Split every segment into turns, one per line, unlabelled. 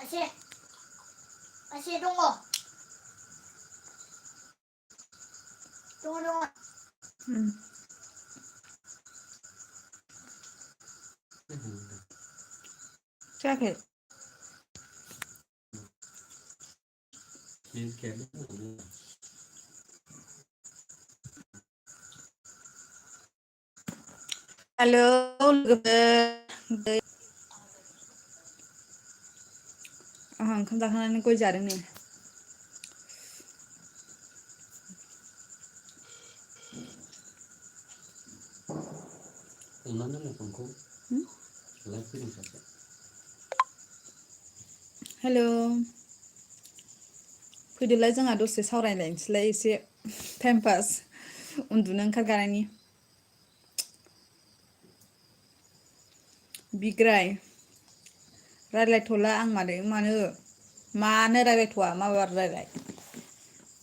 Ase dङ. Dङ.
Jacket. Halo, ओंखाम जाखांनानै गय जादों नै हेलो फैदोलाय जोंहा दसे सावरायलायनोसैलाय एसे टाइम पास उन्दुनो ओंखारगानायनि बिग्राय रायलायथ'ला आं मानो रायलायथ'आ माबार रायलाय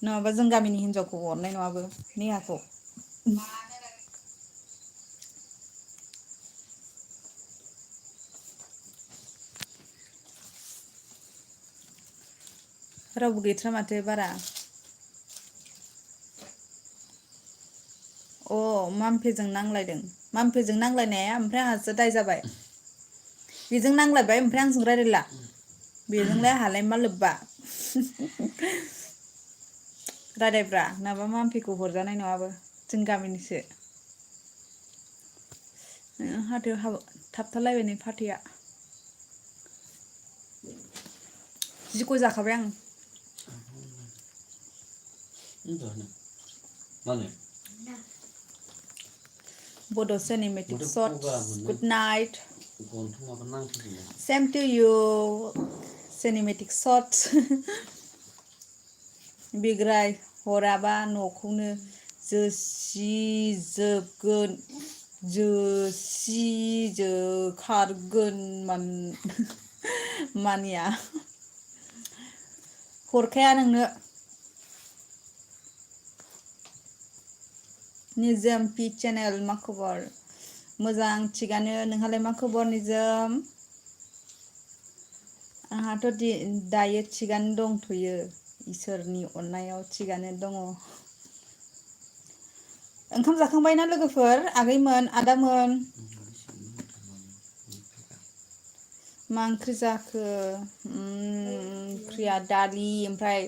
नङाबा जों गामिनि हिनजावखौ हरनाय नङाबो नेहाखौ रावबो गैथ्रा माथो बारा अ मामफेजों नांलायदों मामफेजों नांलायनाया ओमफ्राय आंहासो दाय जाबाय बेजों नांलायबाय ओमफ्राय आंजों रायलायला बेजोंलाय आहालाय मा लोब्बा रायलायब्रा नाबा मामफेखौ हरजानाय नङाबो जों गामिनिसो हाथायाव थाबथालायबाय नै फाथैया जि गय जाखाबाय आं Bodo cinematic shots. Good night. Same to you. Cinematic shots. बिग्राय हराबा न'खौनो जोखारगोन मानिया हरखाया नोंनो निजोम पि चेनेल मा खबर मोजां थिगानो नोंहालाय मा खबर निजोम आंहाथ' दायो थिगानो दंथ'यो इसोरनि अननायाव थिगानो दङ ओंखाम जाखांबायना लोगोफोर आगैमोन आदामोन मा ओंख्रि जाखो ओंख्रिया दालि ओमफ्राय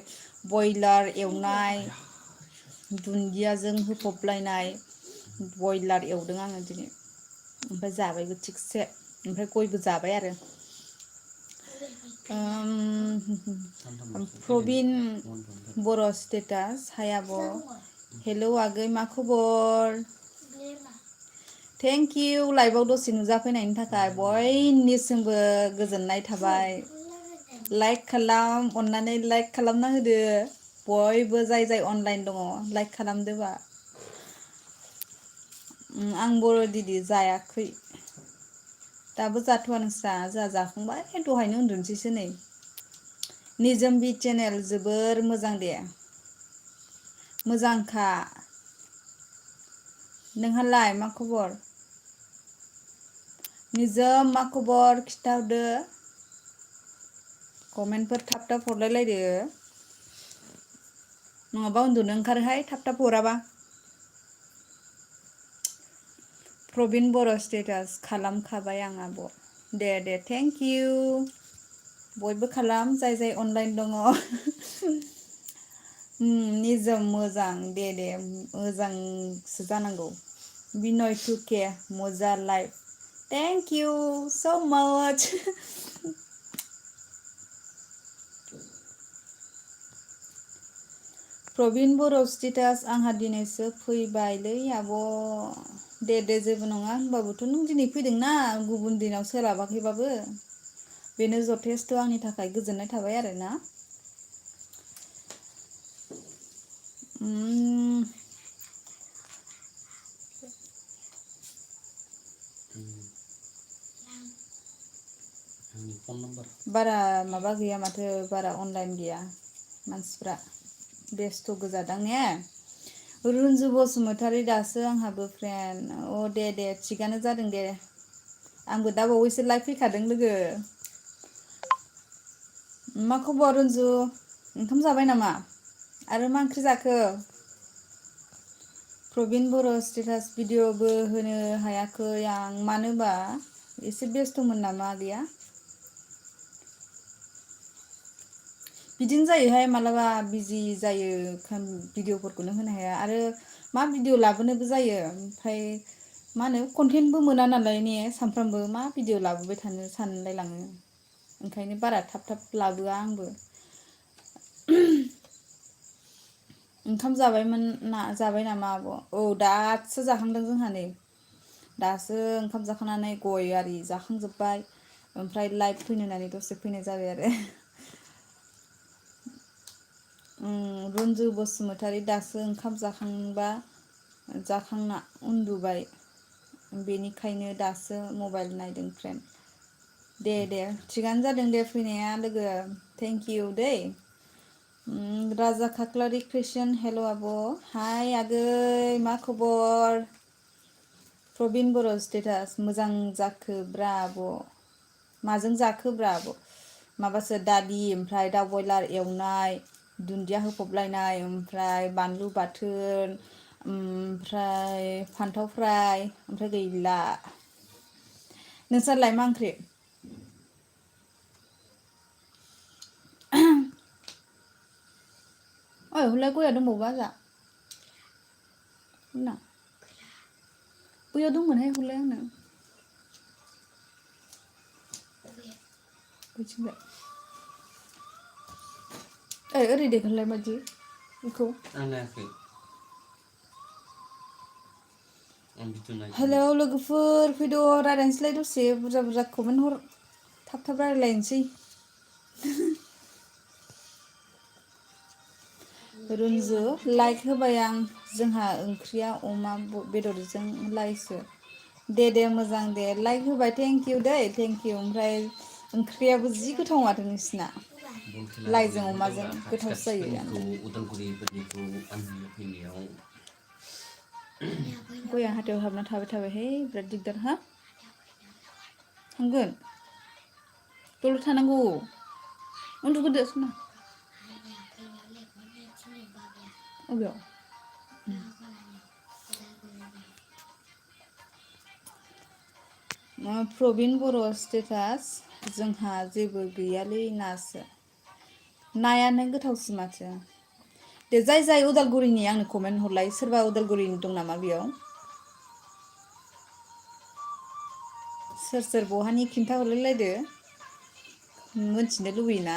बयलार एवनाय दुन्दियाजों होफबलायनाय बयलार एवदों आङो दिनै ओमफ्राय जाबायबो थिगसे ओमफ्राय गयबो जाबाय आरो प्रबिन बर' स्टेटास हाय आब' हेलौ आगै मा खबर थेंक इउ लाइभआव दसे नुजाफैनायनि थाखाय बयनिसिमबो गोजोननाय थाबाय लाइक खालाम अननानै लाइक खालामना होदो बयबो जाय अनलाइन दङ लाइक खालामदोबा आं बर' दिदि जायाखै दाबो जाथ'आ नोंस्रा जोंहा जाखांबाय दहायनो उन्दुनोसैसो नै निजोम बि चेनेल जोबोर मोजां दे मोजांखा नोंहालाय मा खबर निजोम मा खबर खिथाहरदो कमेन्टफोर थाब हरलायलायदो नङाबा उन्दुनो ओंखारोहाय थाब हराबा प्रबिन बर' स्टेटास खालामखाबाय आं आब' दे थेंक इउ बयबो खालाम जाय अनलाइन दङ निजोम मोजां दे मोजांसो जानांगौ बिनय टुके मजा लाइफ थेंक इउ स' माच प्रबिन बर' स्टेटास आंहा दिनैसो फैबायलै आब' दे जेबो नङा होनबाबोथ' नों दिनै फैदोंना गुबुन दिनाव सोलाबाखैबाबो बेनो जथेस्थ' आंनि थाखाय गोजोननाय थाबाय आरोना बारा माबा गैया माथो बारा अनलाइन गैया मानसिफ्रा बेस्थ' गोजादां ने रुनजु बसुमतारी दासो आंहाबो फ्रेन्ड अ दे थिगानो जादों दे आंबो दा बावैसो लाइभ फैखादों लोगो मा खबर रन्जु? ओंखाम जाबाय नामा? आरो मा ओंख्रि जाखो? प्रबिन बर' स्टेटास भिडिअ'बो होनो हायाखै आं मानोबा एसे बेस्थ'मोन नामा आगैया? बिदिनो जायोहाय मालाबा बिजि जायो भिडिअ'फोरखौनो होनो हाया आरो मा भिडिअ लाबोनोबो जायो ओमफ्राय मा होनो कन्टेन्टबो मोना नालाय ने सानफ्रामबो मा भिडिअ लाबोबाय थानो सानलाय लाङो ओंखायनो बारा थाब थाब लाबोआ आंबो। ओंखाम जाबाय नामा आब'? औ दासो जाखांदों जोंहा नै दासो ओंखाम जाखांनानै गय आरि जाखांजोब्बाय ओमफ्राय लाइभ फैनो होननानै दसे फैनाय जाबाय आरो। रन्जु बसुमतारी दासो ओंखाम जाखांना उन्दुबाय बेनिखायनो दासो मबाइल नायदों फ्रेन्ड। दे थिगानो जादों दे फैनाया लोगो थेंक इउ दै। राजा खाख्लारि क्रिस्टियान हेल' आब' हाय आगै मा खबर? प्रबिन बर' स्टेटास मोजां जाखोब्रा आब'? माजों जाखोब्रा आब'? माबासो दालि ओमफ्राय दाउ बयलार एवनाय दुन्दिया होफबलायनाय ओमफ्राय बानलु बाथोन ओमफ्राय फान्थाव फ्राय ओमफ्राय गैला। नोंस्रालाय मा ओंख्रि? ओइ हलाय गया दंबावोबा आजा ना बैयाव दंमोनहाय हरलाय आंनो बैथिंजाय ओइ ओरै देखारलाय मादि बेखौ आं नायाखै। हेलौ लोगोफोर फैद' रायज्लायनोसैलाय दसे बुरजा बुरजा कमेन्ट हर थाब थाब रायज्लायनोसै। रुनजु लाइक होबाय आं जोंहा ओंख्रिया अमा बेदरजों लाइसो। दे मोजां दे लाइक होबाय थेंक इउ दै थेंक इउ ओमफ्राय ओंख्रियाबो जि गोथाव माथो नोंसिना लाइजों अमाजों गोथावसो जायो जानो।
उदालगुरिफोरनिखौ आंनि फैनायाव
गया हाथायाव हाबना थाबायहाय बिराद दिगदार हा थांगोन दलर थानांगौ उन्दुग्रोदो सना अबेयाव प्रबिन बर' स्टेटास जोंहा जेबो गैयालै नासो नायानो गोथावसि माथो। दे जाय उदालगुरिनि आंनो कमेन्ट हरलाय सोरबा उदालगुरिनि दं नामा बेयाव? सोर बहानि खिन्थाहरलायलायदो मोनथिनो लुबैयोना।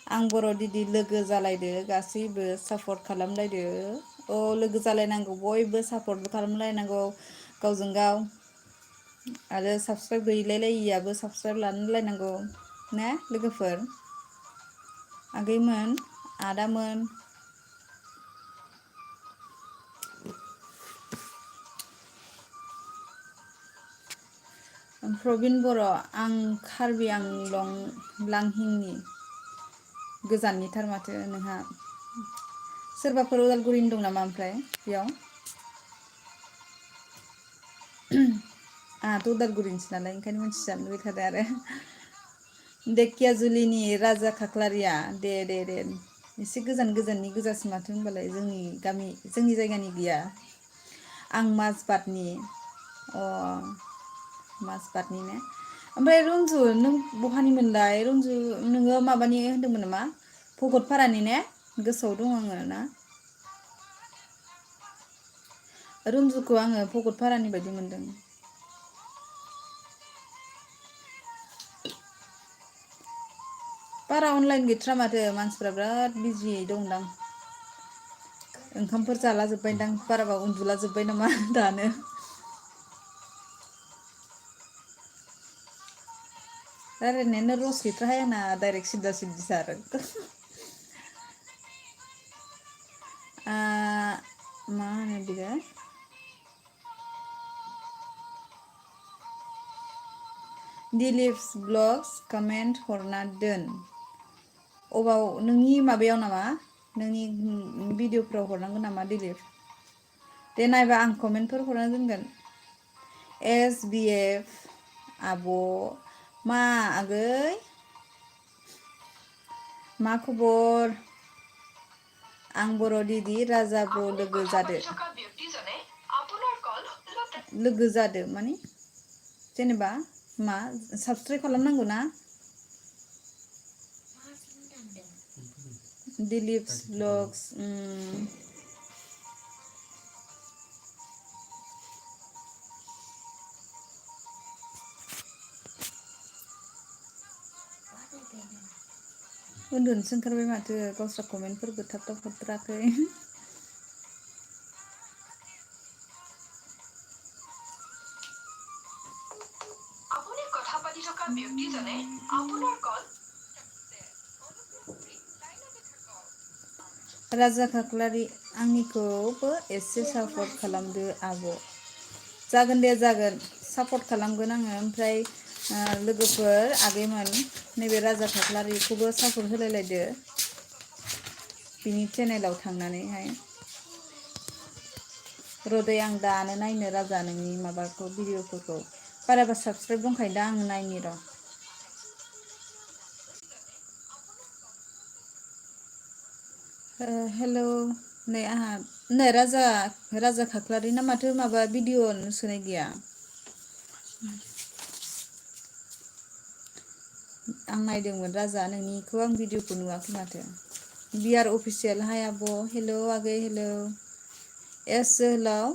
आं बर' दिदि लोगो जालायदो गासैबो सापर्ट खालामलायदो। औ लोगो जालायनांगौ बयबो सापर्टबो खालामलायनांगौ गावजों गाव आरो साबसक्राइब गैलायलायियाबो साबसक्राइब लालायनांगौ ने लोगोफोर आगैमोन आदामोन। प्रबिन बर' आं कार्बि आंलं लांहिनि गोजाननिथार माथो नोंहा सोरबाफोर उदालगुरिनि दं नामा ओमफ्राय बेयाव? आंहाथ' उदालगुरिनिसो नालाय ओंखायनो मिथिजानो लुबैथारदों आरो। धेकियाजुलिनि राजा खाख्लारिया दे एसे गोजाननि गोजासो माथो होनबालाय जोंनि जायगानि गैया। आं माजबाटनि माजबाटनि ने ओमफ्राय रन्जु नों बहानि मोनलाय रन्जु नोङो माबानि होनदोंमोन नामा भकतपारानि ने गोसोआव दं आङो ना रन्जुखौ आङो भकतपारानि बायदि मोनदों। बारा अनलाइन गैथ्रा माथो मानसिफ्रा बिराद बिजियै दंदां। ओंखामफोर जाला जोब्बायदां बाराबा उन्दुला जोब्बाय नामा दानो। रायलायनायानो रस गैथ्राहाय आंना डाइरेक्ट सिदा सिदिथार मा होनो बियो दिलिप्स ब्लग्स कमेन्ट हरना दोन। अबाव नोंनि माबायाव नामा नोंनि भिडिअफ्राव हरनांगोन नामा दिलिप दे नायबा आं कमेन्टफोर हरना दोनगोन। SBF आब' मा आगै मा खबर आं बर' दिदि राजा ब्र लोगो जादो लोगो जादो माने जेनेबा मा साबस्क्राइब खालामनांगौ ना दिलिप्स ब्लग्स उन्दुनोसो ओंखारबाय माथो गावस्रा कमेन्टफोरबो थाब थाब हरथाराखै राजा खाख्लारि आंनिखौबो एसे सापर्ट खालामदो आब' जागोन दे जागोन सापर्ट खालामगोन आङो ओमफ्राय लोगोफोर आगैमोन नैबे राजा खाख्लारिखौबो सापर्ट होलायलायदो बिनि चेनेलाव थांनानैहाय रदै आं दानो नायनो राजा नोंनि माबाखौ भिडिअफोरखौ बाराबा साबस्क्राइब दंखायो दा आं नायनि र' हेल' नै आंहा नै राजा खाख्लारि ना माथो माबा भिडिअ सोनाय गैया आं नायदोंमोन राजा नोंनिखौ आं भिडिअखौ नुवाखै माथो बिआर अफिसियेल हाय आब' हेल' आगै हेल' एस जोहोलाव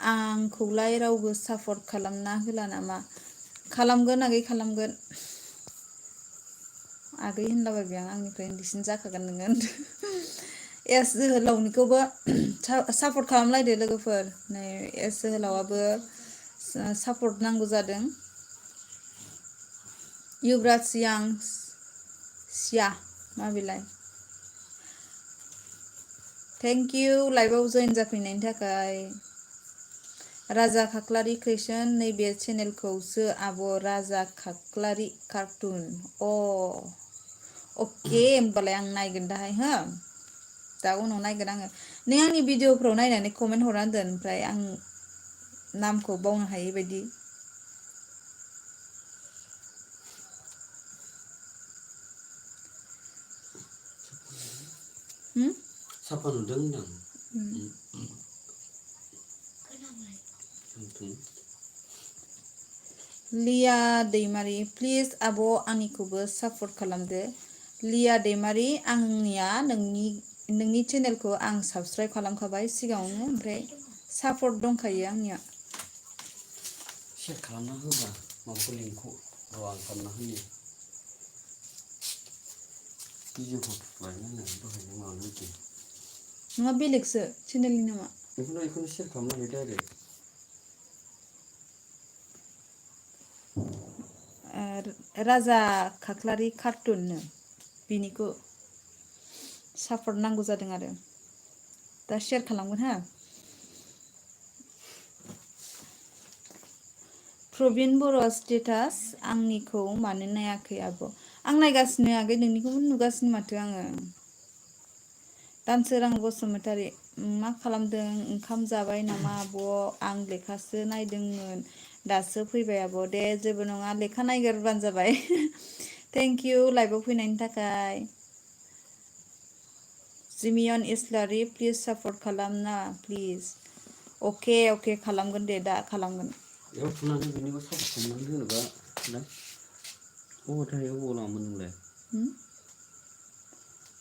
आंखौलाय रावबो सापर्ट खालामना होला नामा खालामगोन आगै खालामगोन आगै होनलाबायबाय आं आंनिफ्राय उन्दैसिन जाखागोन नोङो एस जोहोलावनिखौबो सापर्ट खालामलायदो लोगोफोर नै एस जोहोलावाबो सापर्ट नांगौ जादों युब्राज सियां सिया मा बेलाय थेंक इउ लाइभआव जइन जाफैनायनि थाखाय राजा खाख्लारि क्रिएसन नैबे चेनेलखौसो आब' राजा खाख्लारि कार्टुन अके होमबालाय आं नायगोन दाहाय हो दा उनाव नायगोन आङो नों आंनि भिडिअफ्राव नायनानै कमेन्ट हरना दोन ओमफ्राय आं नामखौ बावनो हायै बायदि
साफा नुदों होनदां
लिया दैमारि प्लिज आब' आंनिखौबो सापर्ट खालामदो लिया दैमारि आंनिया नोंनि चेनेलखौ आं साबस्क्राइब खालामखाबाय सिगाङावनो ओमफ्राय सापर्ट दंखायो आंनिया
शेयार खालामना होबा माबाखौ लिंकखौ आं खालामना होयो भिडिअखौ लायनानै दहायनो माबा बायदि
नङा बेलेगसो चेनेलनि नामा
बेखौनो शेयार खालामना होयो डाइरेक्ट
राजा खाख्लारि कार्टुननो बिनिखौ सापर्ट नांगौ जादों आरो दा शेयार खालामगोन हा प्रबिन बर' स्टेटास आंनिखौ मानो नायाखै आब' आं नायगासिनो आगै नोंनिखौबो नुगासिनो माथो आङो दानसोरां बसुमतारी मा खालामदों ओंखाम जाबाय नामा आब' आं लेखासो नायदोंमोन दासो फैबाय आब' दे जेबो नङा लेखा नायगिरबानो जाबाय थेंक इउ लाइभआव फैनायनि थाखाय जिमियन इस्लारि प्लिज सापर्ट खालामना प्लिज अके खालामगोन दे दा खालामगोन
बेयाव थुनानै बिनिखौ सापर्ट खालामनानै होनोबा बबाव थायो बबाव लाङामोन नोंलाय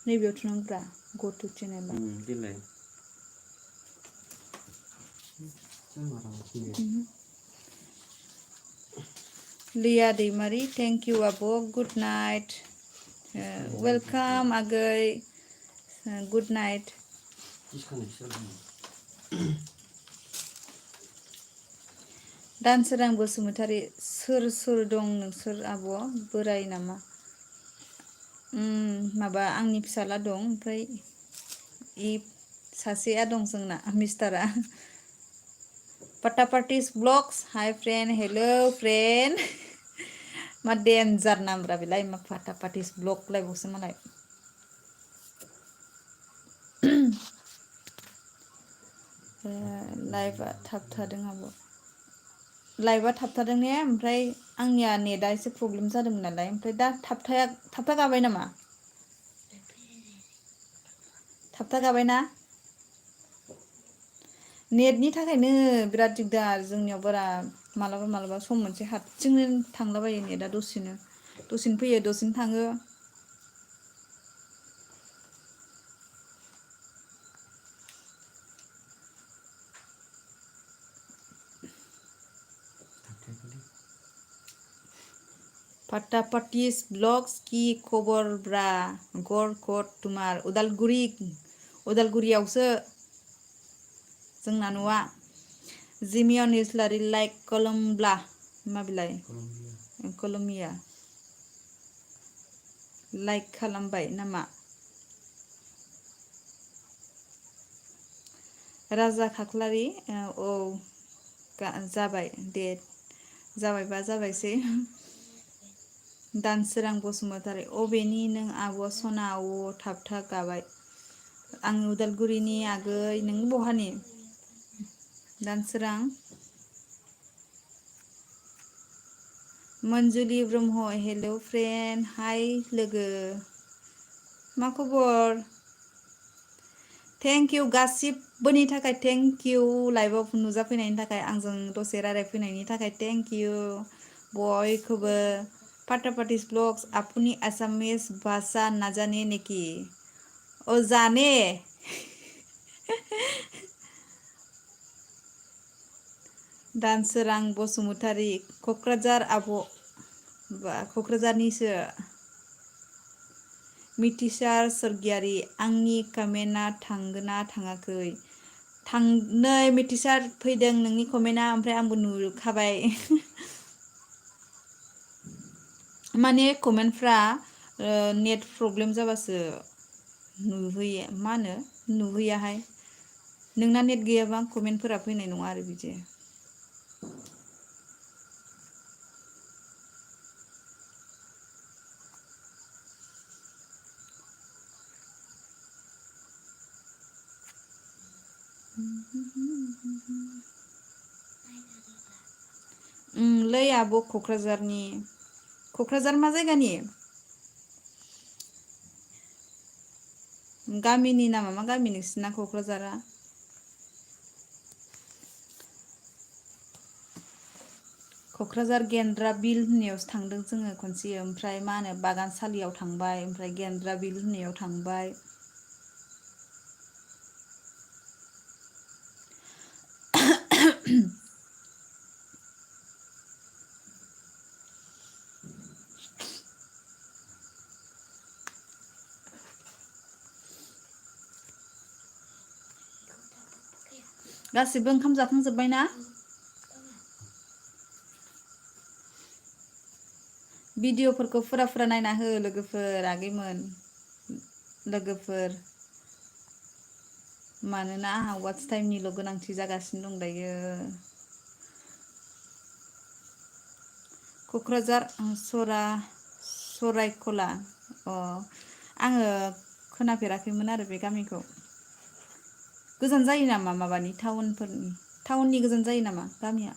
नैबेयाव थुनांगौब्रा गटु चेनेलाव
देलाय
लिया दैमारि थेंक इउ आब' गुड नाइट वेलकाम आगै गुड नाइट दानसोरां बसुमतारी सोर दं नोंसोर आब' बोराय नामा माबा आंनि फिसाला दं ओमफ्राय सासेया दं जोंना मिस्टारा पाटापाटिस ब्लग्स हाय फ्रेन्ड हेलो फ्रेन्ड मा डेन्जार नामब्रा बेलाय मा पाटापाटिस ब्लग लायबावसो मालाय लाइभआ थाबथादों आब' लाइभआ थाबथादों ने ओमफ्राय आंनिया नेटआ एसे प्रब्लेम जादोंमोन नालाय ओमफ्राय दा थाबथा गाबाय नामा थाबथा गाबायना नेटनि थाखायनो बिराद दिगदार जोंनियाव बारा मालाबा सम मोनसे हारसिंनो थांलाबायो नेटआ दसेनो फैयो दसेनो थाङो फाटाफाटिस ब्लग्स की खबर ब्रा गर कट तुमार उदालगुरियावसो जोंना न'आ जिमियन इस्लारि लाइक कलम्ब्ला मा बिलाय कलम्बिया लाइक खालामबाय नामा राजा खाख्लारि औ जाबाय दे जाबायबा जाबायसै दानसोरां बसुमतारी अबेनि नों आब' सना थाबथा गाबाय आं उदालगुरिनि आगै नों बहानि दानसोरां मंजुलि ब्रह्म हेल' फ्रेन्ड हाय लोगो मा खबर थेंक इउ गासिबोनि थाखाय थेंक इउ लाइभआव नुजाफैनायनि थाखाय आंजों दसे रायज्लायफैनायनि थाखाय थेंक इउ बयखौबो फाटाफाटिस ब्लग्स आपुनि आसामिस भाषा नाजाने नेकी ओ जाने दानसोरां बसुमतारी क'क्राझार आब' बा क'क्राझारनिसो मिथिसार सरगियारि आंनि कमेन्टआ थांगोना थाङाखै नै मिथिसार फैदों नोंनि कमेन्टआ ओमफ्राय आंबो नुखाबाय माने कमेन्टफ्रा नेट प्रब्लेम जाबासो नुहैयो मा होनो नुहैयाहाय नोंना नेट गैयाबा कमेन्टफोरा फैनाय नङा आरो बिदि लै आब' क'क्राझार मा जायगानि गामिनि नामा मा गामि नोंसिना क'क्राझारा क'क्राझार गेन्द्रा बिल होननायावसो थांदों जोङो खनसे ओमफ्राय मा होनो बागानसालियाव थांबाय ओमफ्राय गेन्द्रा बिल होननायाव थांबाय गासिबो ओंखाम जाखांजोब्बाय ना भिडिअफोरखौ फुरा नायना हो लोगोफोर आगैमोन लोगोफोर मानोना आंहा वाट्स टाइमनिल' गोनांथि जागासिनो दं दायो क'क्राझार सरायखला आङो खोनाफेराखैमोन आरो बे गामिखौ गोजान जायो नामा माबानि टाउननि गोजान जायो नामा गामिया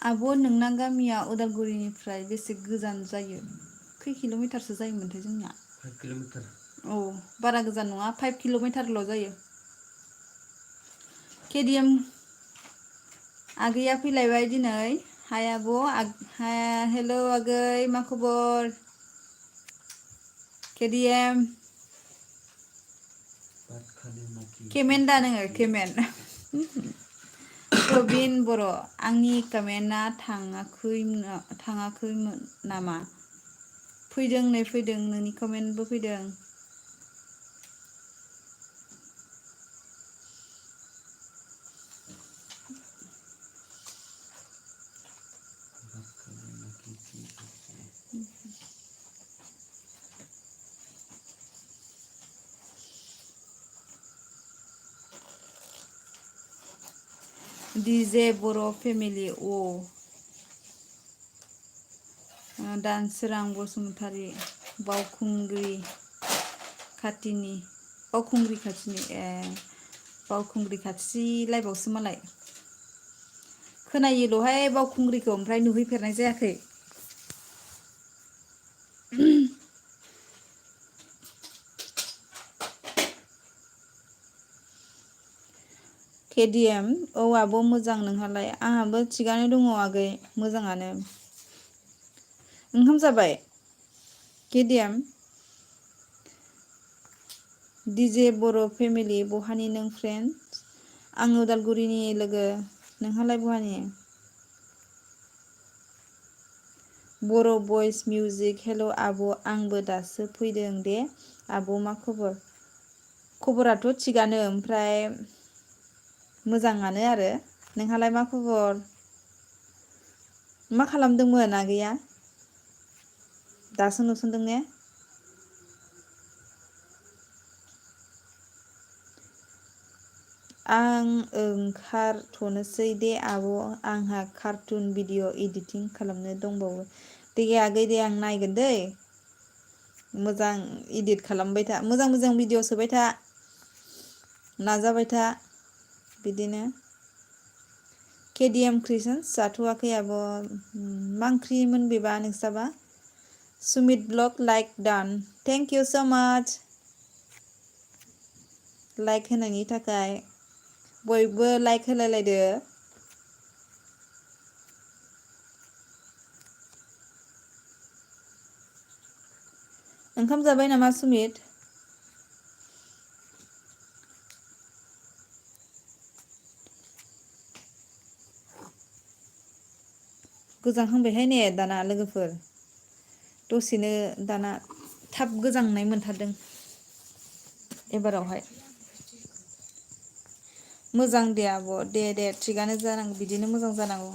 आब' नोंना गामिया उदालगुरिनिफ्राय बेसे गोजान जायो खै किल'मिटारसो जायोमोनथाय जोंना
5 किल'मिटार
औ बारा गोजान नङा 5 किल'मिटारल' जायो केडिएम आगैया फैलायबाय दिनै हाय आब' हेल' आगै मा खबर केडिएम केमेन दा नोङो केमेन प्रबिन बर' आंनि कमेन्टआ थाङाखैमोन नामा फैदों नै फैदों नोंनि कमेन्टबो फैदों डिजे बर' फेमिलि दानसोरां बसुमतारी बावखुंग्रि खाथिनि बावखुंग्रि खाथिलायबावसो मालाय खोनायोल'हाय बावखुंग्रिखौ ओमफ्राय नुहैफेरनाय जायाखै KDM औ आब' मोजां नोंहालाय आंहाबो थिगानो दङ आगै मोजाङानो ओंखाम जाबाय KDM DJ बर' फेमिलि बहानि नों फ्रेन्ड आं उदालगुरिनि लोगो नोंहालाय बहानि बर' भइस मिउजिक हेल' आब' आंबो दासो फैदों दे आब' मा खबराथ' थिगानो ओमफ्राय मोजाङानो आरो नोंहालाय मा खबर मा खालामदोंमोन आगैया दासो नुसनदों ने आं ओंखारथ'नोसै दे आब' आंहा कार्टुन भिडिअ एडिटिं खालामनो दंबावो दे आगै दे आं नायगोन दै मोजां इदिट खालामबाय था मोजां मोजां भिडिअ सोबाय था नाजाबाय था बिदिनो KDM क्रिसन्स जाथ'वाखै आब' मा ओंख्रिमोन बेबा नोंस्राबा Sumit blog like done thank you so' much like होनायनि थाखाय बयबो लाइक होलायलायदो ओंखाम जाबाय नामा सुमित गोजांहांबायहाय ने दाना लोगोफोर दसेनो दाना थाब गोजांनाय मोनथारदों एबारावहाय मोजां दे आब' दे थिगानो जानांगौ बिदिनो मोजां जानांगौ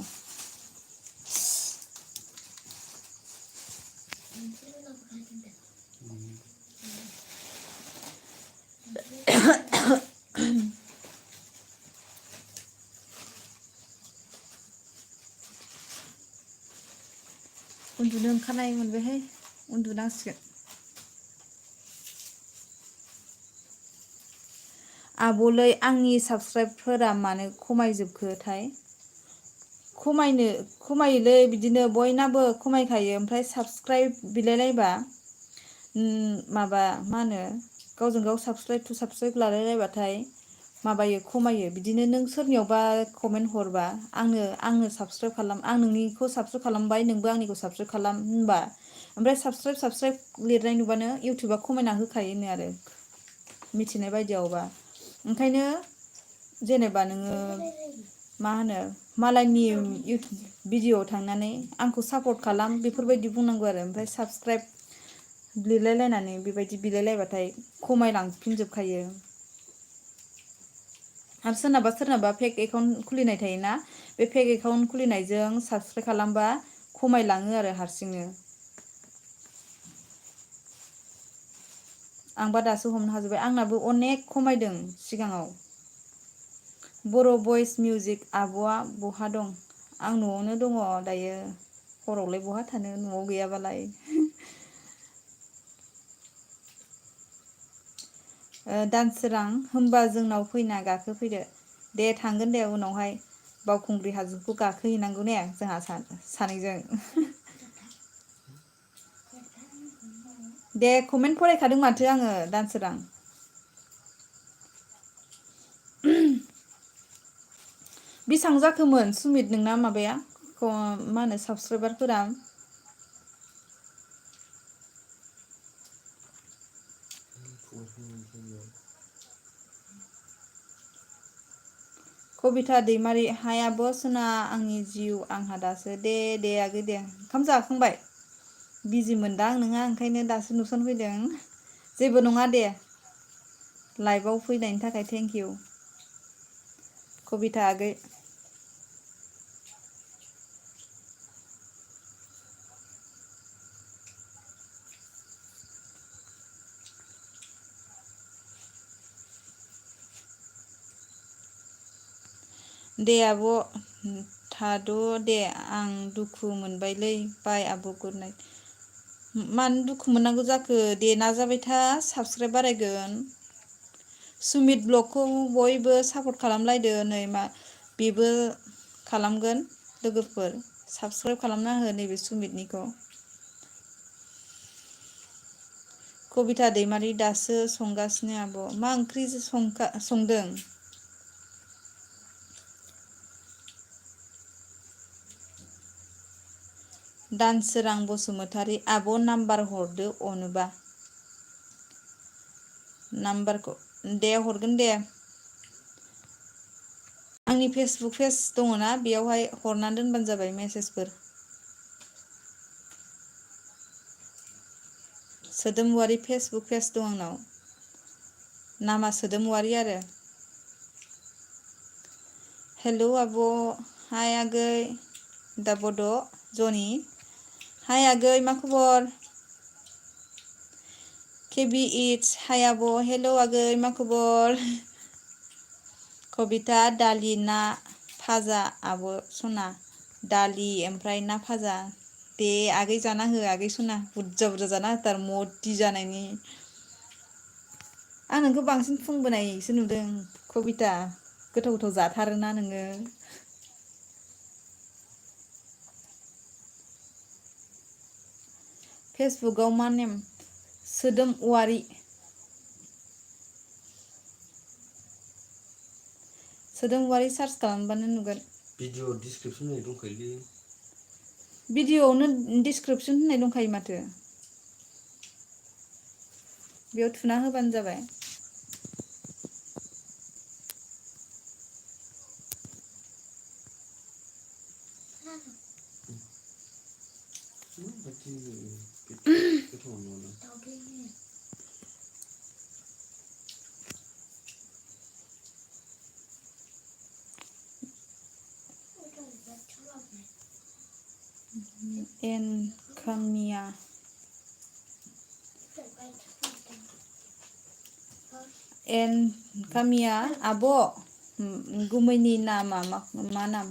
उन्दुनो ओंखारनाय मोनबायहाय उन्दुनांसिगोन आब'लै आंनि साबसक्राइबफोरा मानो खमायजोबखोथाय खमायोलै बिदिनो बयनाबो खमायखायो ओमफ्राय साबसक्राइब बिलायलायबा माबा मा होनो गावजों गाव साबसक्राइब टु साबसक्राइब लालायलायबाथाय माबायो खमायो बिदिनो नों सोरनियावबा कमेन्ट हरबा आंनो साबसक्राइब खालाम आं नोंनिखौ साबसक्राइब खालामबाय नोंबो आंनिखौ साबसक्राइब खालाम होनबा ओमफ्राय साबसक्राइब लिरनाय नुबानो इउटुबा खमायना होखायोनो आरो मिथिनाय बायदियावबा ओंखायनो जेनेबा नोङो मा होनो मालायनि इउटुब भिडिअ'आव थांनानै आंखौ सापर्ट खालाम बेफोरबायदि बुंनांगौ आरो ओमफ्राय साबसक्राइब लिरलायलायनानै बेबायदि बिलायलायबाथाय खमायलांफिनजोबखायो आरो सोरनाबा फेक एकाउन्ट खुलिनाय थायोना बे फेक एकाउन्ट खुलिनायजों साबसक्राइब खालामबा खमायलाङो आरो हारसिंनो आंबा दासो हमनो हाजोबबाय आंनाबो अनेक खमायदों सिगाङाव बर' भइस मिउजिक आब'आ बहा दं आं न'आवनो दङ दायो हरावलाय बहा थानो न'आव गैयाबालाय दानसोरां होमबा जोंनाव फैना गाखोफैदो दे थांगोन दे उनावहाय बावखुंग्रि हाजोखौ गाखोहैनांगौ ने जोंहा सानैजों दे कमेन्ट फरायखादों माथो आङो दानसोरां बेसेबां जाखोमोन सुमित नोंना माबाया मा होनो साबसक्राइबारफोरा कबिता दैमारि हाय आब' सना आंनि जिउ आंहा दासो दे आगै दे ओंखाम जाखांबाय बिजि मोनदां नोंहा ओंखायनो दासो नुसनफैदों जेबो नङा दे लाइभआव फैनायनि थाखाय थेंक इउ कबिता आगै दे आब' थाद' दे आं दुखु मोनबायलै बाय आब' गुड नाइट। मानो दुखु मोननांगौ जाखो दे नाजाबाय था साबस्क्राइब बारायगोन। सुमित ब्लगखौ बयबो सापर्ट खालामलायदो नै मा बेबो खालामगोन लोगोफोर साबस्क्राइब खालामना हो नैबे सुमितनिखौ। कबिता दैमारि दासो संगासिनो आब'। मा ओंख्रि संदों? दानसोरां बसुमतारी आब' नाम्बार हरदो अनोबा। नाम्बारखौ दे हरगोन दे। आंनि फेसबुक पेज दङना बेयावहाय हरनानै दोनबानो जाबाय मेसेजफोर। सोदोमवारि फेसबुक पेज दं आंनाव। नामा सोदोमवारि आरो। हेलौ आब' हाय आगै दा बड' जनि हाय आगै मा खबर? केबि इटस हाय आब' हेलौ आगै मा खबर? कबिता दालि ना फाजा आब' सना दालि ओमफ्राय ना फाजा। दे आगै जाना हो आगै सना बुरजा बुरजा जाना होथार मथि जानायनि। आं नोंखौ बांसिन फुंबोनायसो नुदों कबिता गोथाव गोथाव जाथारोना नोङो। फेसबुकआव मा नेम? सोदोमवारि। सोदोमवारि सार्च खालामबानो नुगोन।
भिडिअ डिसक्रिपसन होनाय दंखायोलै।
भिडिअआवनो डिसक्रिपसन होननाय दंखायो माथो। बेयाव थुना होबानो जाबाय। एनकामिया एनकामिया आब' गुमैनि नामा मा नाम?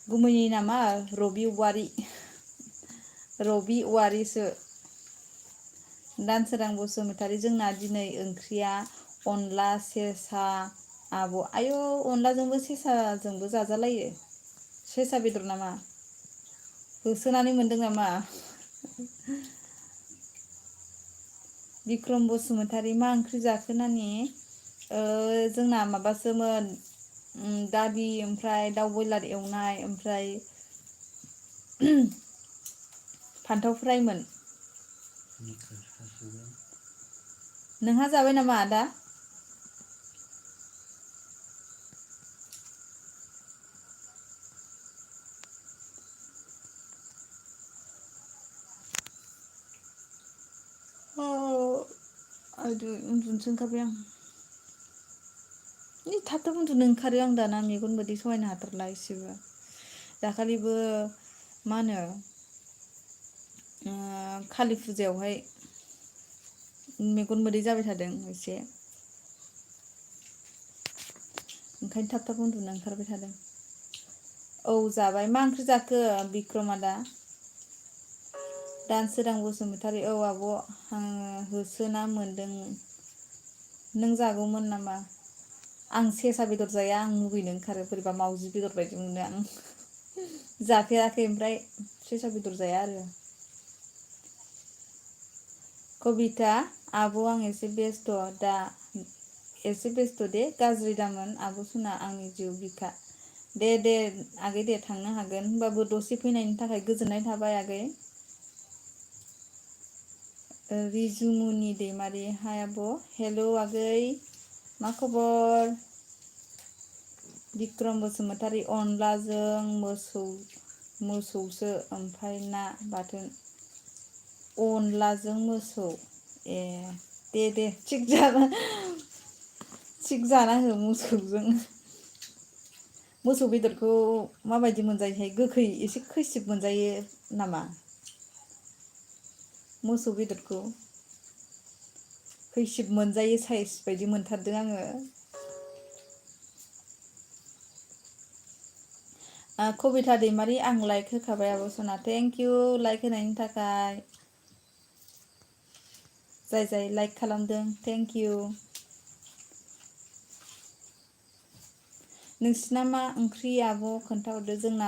गुमैनि नामा रबि औवारि। रबि औवारिसो। दानसोरां बसुमतारी जोंना दिनै ओंख्रिया अनला सेसा आब' आयौ अनलाजोंबो सेसाजोंबो जाजालायो। सेसा बेदर नामा होसोनानै मोनदों नामा? बिक्रम बसुमतारी मा ओंख्रि जाखो नानि? जोंना माबासोमोन दालि ओमफ्राय दाउ बयलार एवनाय ओमफ्राय फान्थाव फ्राइमोन। नोंहा जाबाय नामा आदा? उन्दुनोसो ओंखारबाय आं। थाब थाब उन्दुनो ओंखारो आं दाना मेगन मोदै सहायनो हाथारला एसेबो। दाखालिबो मा होनो कालि फुजायावहाय मेगन मोदै जाबाय थादों एसे। ओंखायनो थाब थाब उन्दुनो ओंखारबाय थादों। औ जाबाय। मा ओंख्रि जाखो बिक्रम आदा? दानसोरां बसुमतारी औ आब' आङो होसोना मोनदों। नों जागौमोन नामा? आं सेसा बेदर जाया आं मुगैनो ओंखारो बोरैबा मावजि बेदर बायदि मोनो आं। जाफेराखै ओमफ्राय सेसा बेदर जाया आरो। कबिता आब' आं एसे बेस्थ' दा एसे बेस्थ' दे गाज्रि दामोन आब' सना आंनि जिउ बिखा। दे दे आगै दे थांनो हागोन होनबाबो दसे फैनायनि थाखाय गोजोननाय थाबाय आगै। रिजुमुनि दैमारि हाय आब' हेलौ आगै मा खबर? बिक्रम बसुमतारी अनलाजों मोसौसो ओमफ्राय ना बाथोन। अनलाजों मोसौ ए दे थिग जाना हो मोसौजों। मोसौ बेदरखौ माबायदि मोनजायोथाय गोखै एसे खैसिब मोनजायो नामा? मोसौ बेदरखौ खैसिब मोनजायै साइस बायदि मोनथारदों आङो। कबिता दैमारि आं लाइक होखाबाय आब' सना थेंक इउ लाइक होनायनि थाखाय जाय जाय लाइक खालामदों थेंक इउ नोंसिना मा ओंख्रि आब' खोन्थाहरदो जोंना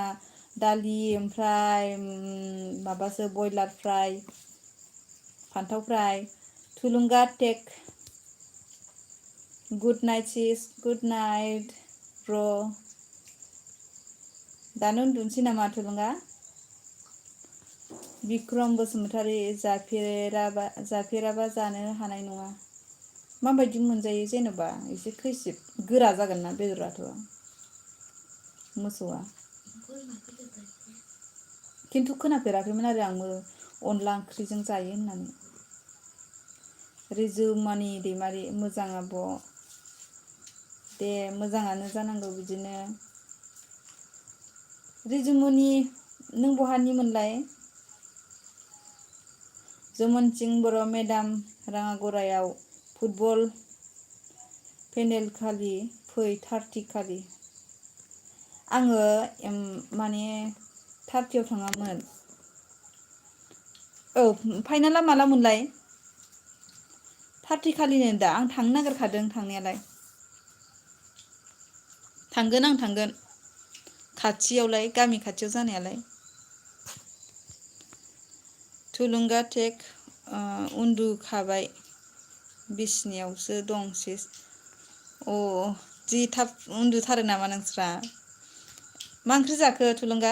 दालि ओमफ्राय माबासो बयलार फ्राय फान्थाव फ्राय थुलुंगा टेक गुड नाइट सिस गुड नाइट ब्र दानो उन्दुनोसै नामा थुलुंगा बिक्रम बसुमतारी जाफेराबा जानो हानाय नङा माबायदि मोनजायो जेनेबा एसे खैसिब गोरा जागोन ना बेदराथ' मोसौआ खिन्थु खोनाफेराखैमोन आरो आंबो अनला ओंख्रिजों जायो होननानै रिजुमानि दैमारि मोजां आब' दे मोजाङानो जानांगौ बिदिनो रिजुमनि नों बहानिमोनलाय जमनसिं बर' मेडाम राङागरायाव फुटबल पेन्डेल खालि फै 30 खालि आङो माने 30आव थाङामोन औ फाइनाला माला मोनलाय 30 खालिनो दा आं थांनो नागिरखादों थांनायालाय थांगोन आं थांगोन खाथियावलाय गामि खाथियाव जानायालाय थुलुंगा टेक उन्दुखाबाय बिसिनायावसो दं सिस अ जि थाब उन्दुथारो नामा नोंस्रा मा ओंख्रि जाखो थुलुंगा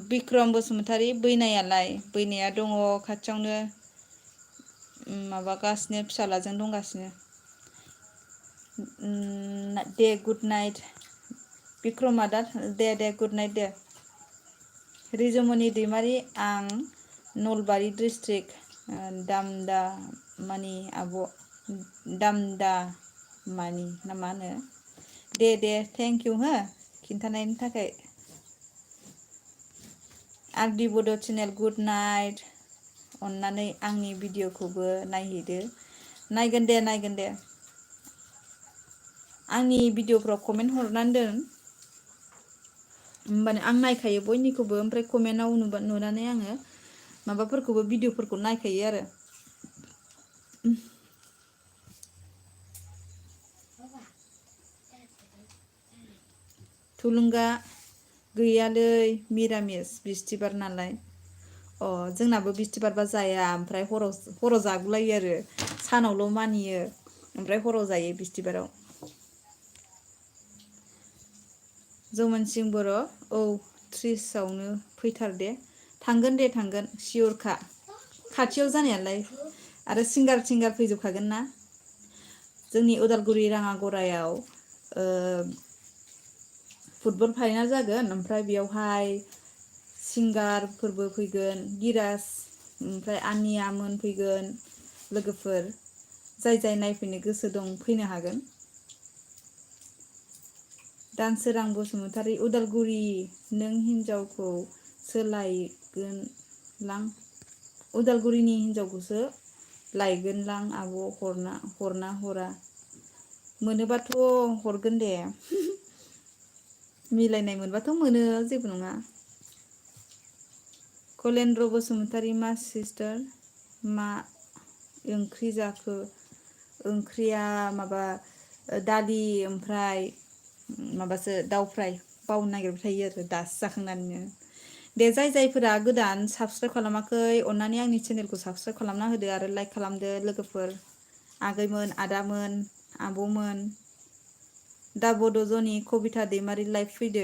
बिक्रम बसुमतारी बैनायालाय बैनाया दङ खाथियावनो माबागासिनो फिसाज्लाजों दंगासिनो दे गुड नाइट बिक्रम आदा दे गुड नाइट दे रिजुमनि दैमारि आं नलबारि डिस्ट्रिक्ट दामदामानि आब' दामदामानि ना मा होनो दे थेंक इउ हो खिन्थानायनि थाखाय आरडि बड' चेनेल गुड नाइट अननानै आंनि भिडिअ'खौबो नायहैदो नायगोन दे आंनि भिडिअ'फ्राव कमेन्ट हरनानै दोन होमबानो आं नायखायो बयनिखौबो ओमफ्राय कमेन्टआव नुनानै आङो माबाफोरखौबो भिडिअ'फोरखौ नायखायो आरो थुलुंगा गैयालै मिरामिस बिस्थिबार नालाय जोंनाबो बिस्थिबारबा जाया ओमफ्राय हराव जागुलायो आरो सानावल' मानियो ओमफ्राय हराव जायो बिस्थिबाराव जौमोनसिं बर' औ 30आवनो फैथार दे थांगोन सियरखा खाथियाव जानायालाय आरो सिंगार फैजोबखागोन ना जोंनि उदालगुरि राङागरायाव फुटबल फाइनाल जागोन ओमफ्राय बेयावहाय सिंगारफोरबो फैगोन गिराज ओमफ्राय आनियामोन फैगोन लोगोफोर जाय नायफैनो गोसो दं फैनो हागोन दानसोरां बसुमतारी उदालगुरि नों हिनजावखौ सोलायगोनलां उदालगुरिनि हिनजावखौसो लायगोनलां आब' हरना हरा मोनोबाथ' हरगोन दे मिलायनाय मोनबाथ' मोनो जेबो नङा कलेन्द्र बसुमतारी मा सिस्टार मा ओंख्रि जाखो ओंख्रिया माबा दालि ओमफ्राय माबासो दाउ फ्राय बावनो नागिरबाय थायो आरो दासो जाखांनानैनो दे जायफोरा गोदान साबसक्राइब खालामाखै अननानै आंनि चेनेलखौ साबसक्राइब खालामना होदो आरो लाइक खालामदो लोगोफोर आगैमोन आदामोन आब'मोन दा बड' जनि कबिता दैमारि लाइभ फैदो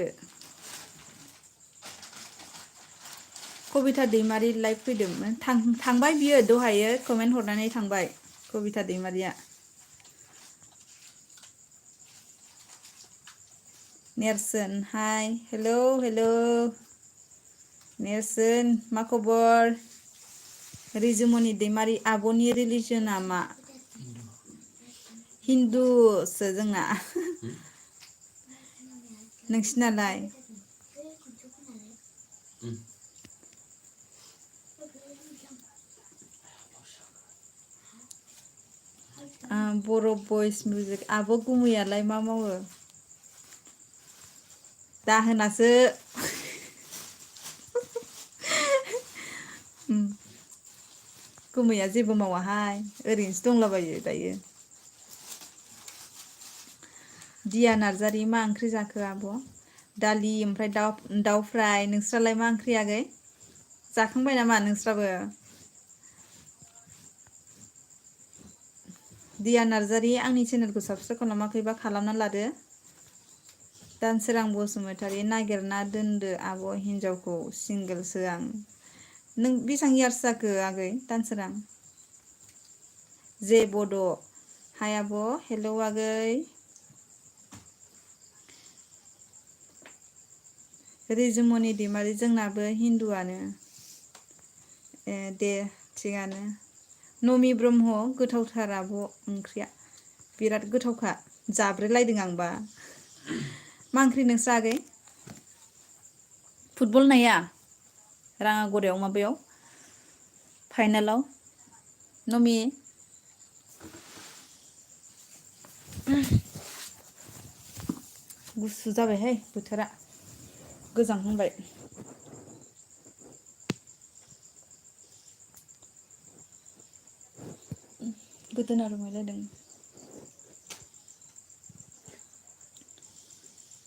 कबिता दैमारि लाइभ फैदोंमोन थांबाय बियो दहायो कमेन्ट हरनानै थांबाय कबिता दैमारिया नेरसोन हाय हेलौ नेरसोन मा खबर रिजुमनि दैमारि आब'नि रिलिजना मा हिन्दुसो जोंना नोंसिनालाय बर' भइस मिउजिक आब' गुमैयालाय मा मावो? दाहोनासो गुमैया जेबो मावाहाय ओरैनोसो दंलाबायो दायो। दिया नार्जारि मा ओंख्रि जाखो आब'? दालि ओमफ्राय दाउ फ्राय। नोंस्रालाय मा ओंख्रि आगै? जाखांबाय नामा नोंस्राबो? दिया नार्जारि आंनि चेनेलखौ साबसक्राइब खालामाखैबा खालामना लादो। दानसोरां बसुमतारि नागिरना दोनदो आब' हिनजावखौ सिंगोलसो आं। नों बेसेबां इयार्स जाखो आगै दानसोरां? जे बड' हाय आब' हेलौ आगै। रिजुमनि दैमारि जोंनाबो हिन्दुआनो। ए दे थिगानो। नमि ब्रह्म गोथावथार आब' ओंख्रिया बिराद गोथावखा जाब्रेलायदों आंबा। मा ओंख्रि नोंस्रा आगै? फुटबल नाया राङागरायाव माबायाव फाइनालाव नमि गुसु जाबायहाय बोथोरा गोजांहांबाय। गोदोना रुमायलायदों।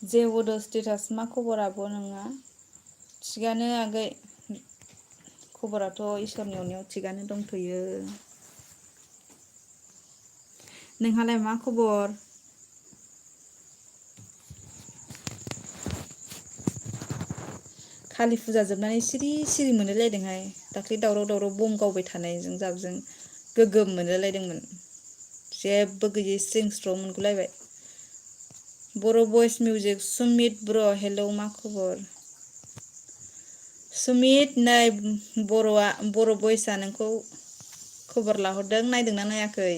जे बड' स्टेटास मा खबर आब' नोंना? थिगानो आगै खबराथ' इसोरनि अननायाव थिगानो दंथ'यो। नोंहालाय मा खबर? कालि फुजा जोबनानै सिरि सिरि मोनलायलायदोंहाय दाख्लै दावराव दावराव बम गावबाय थानायजों जाबजों गोगोम मोनलायलायदोंमोन। जेबो गैयै स्रिं स्र' मोनगुलायबाय। बर' भइस मिउजिक सुमित ब्र' हेलौ मा खबर? सुमित नै बर' भइसआ नोंखौ खबर लाहरदों नायदोंना नायाखै?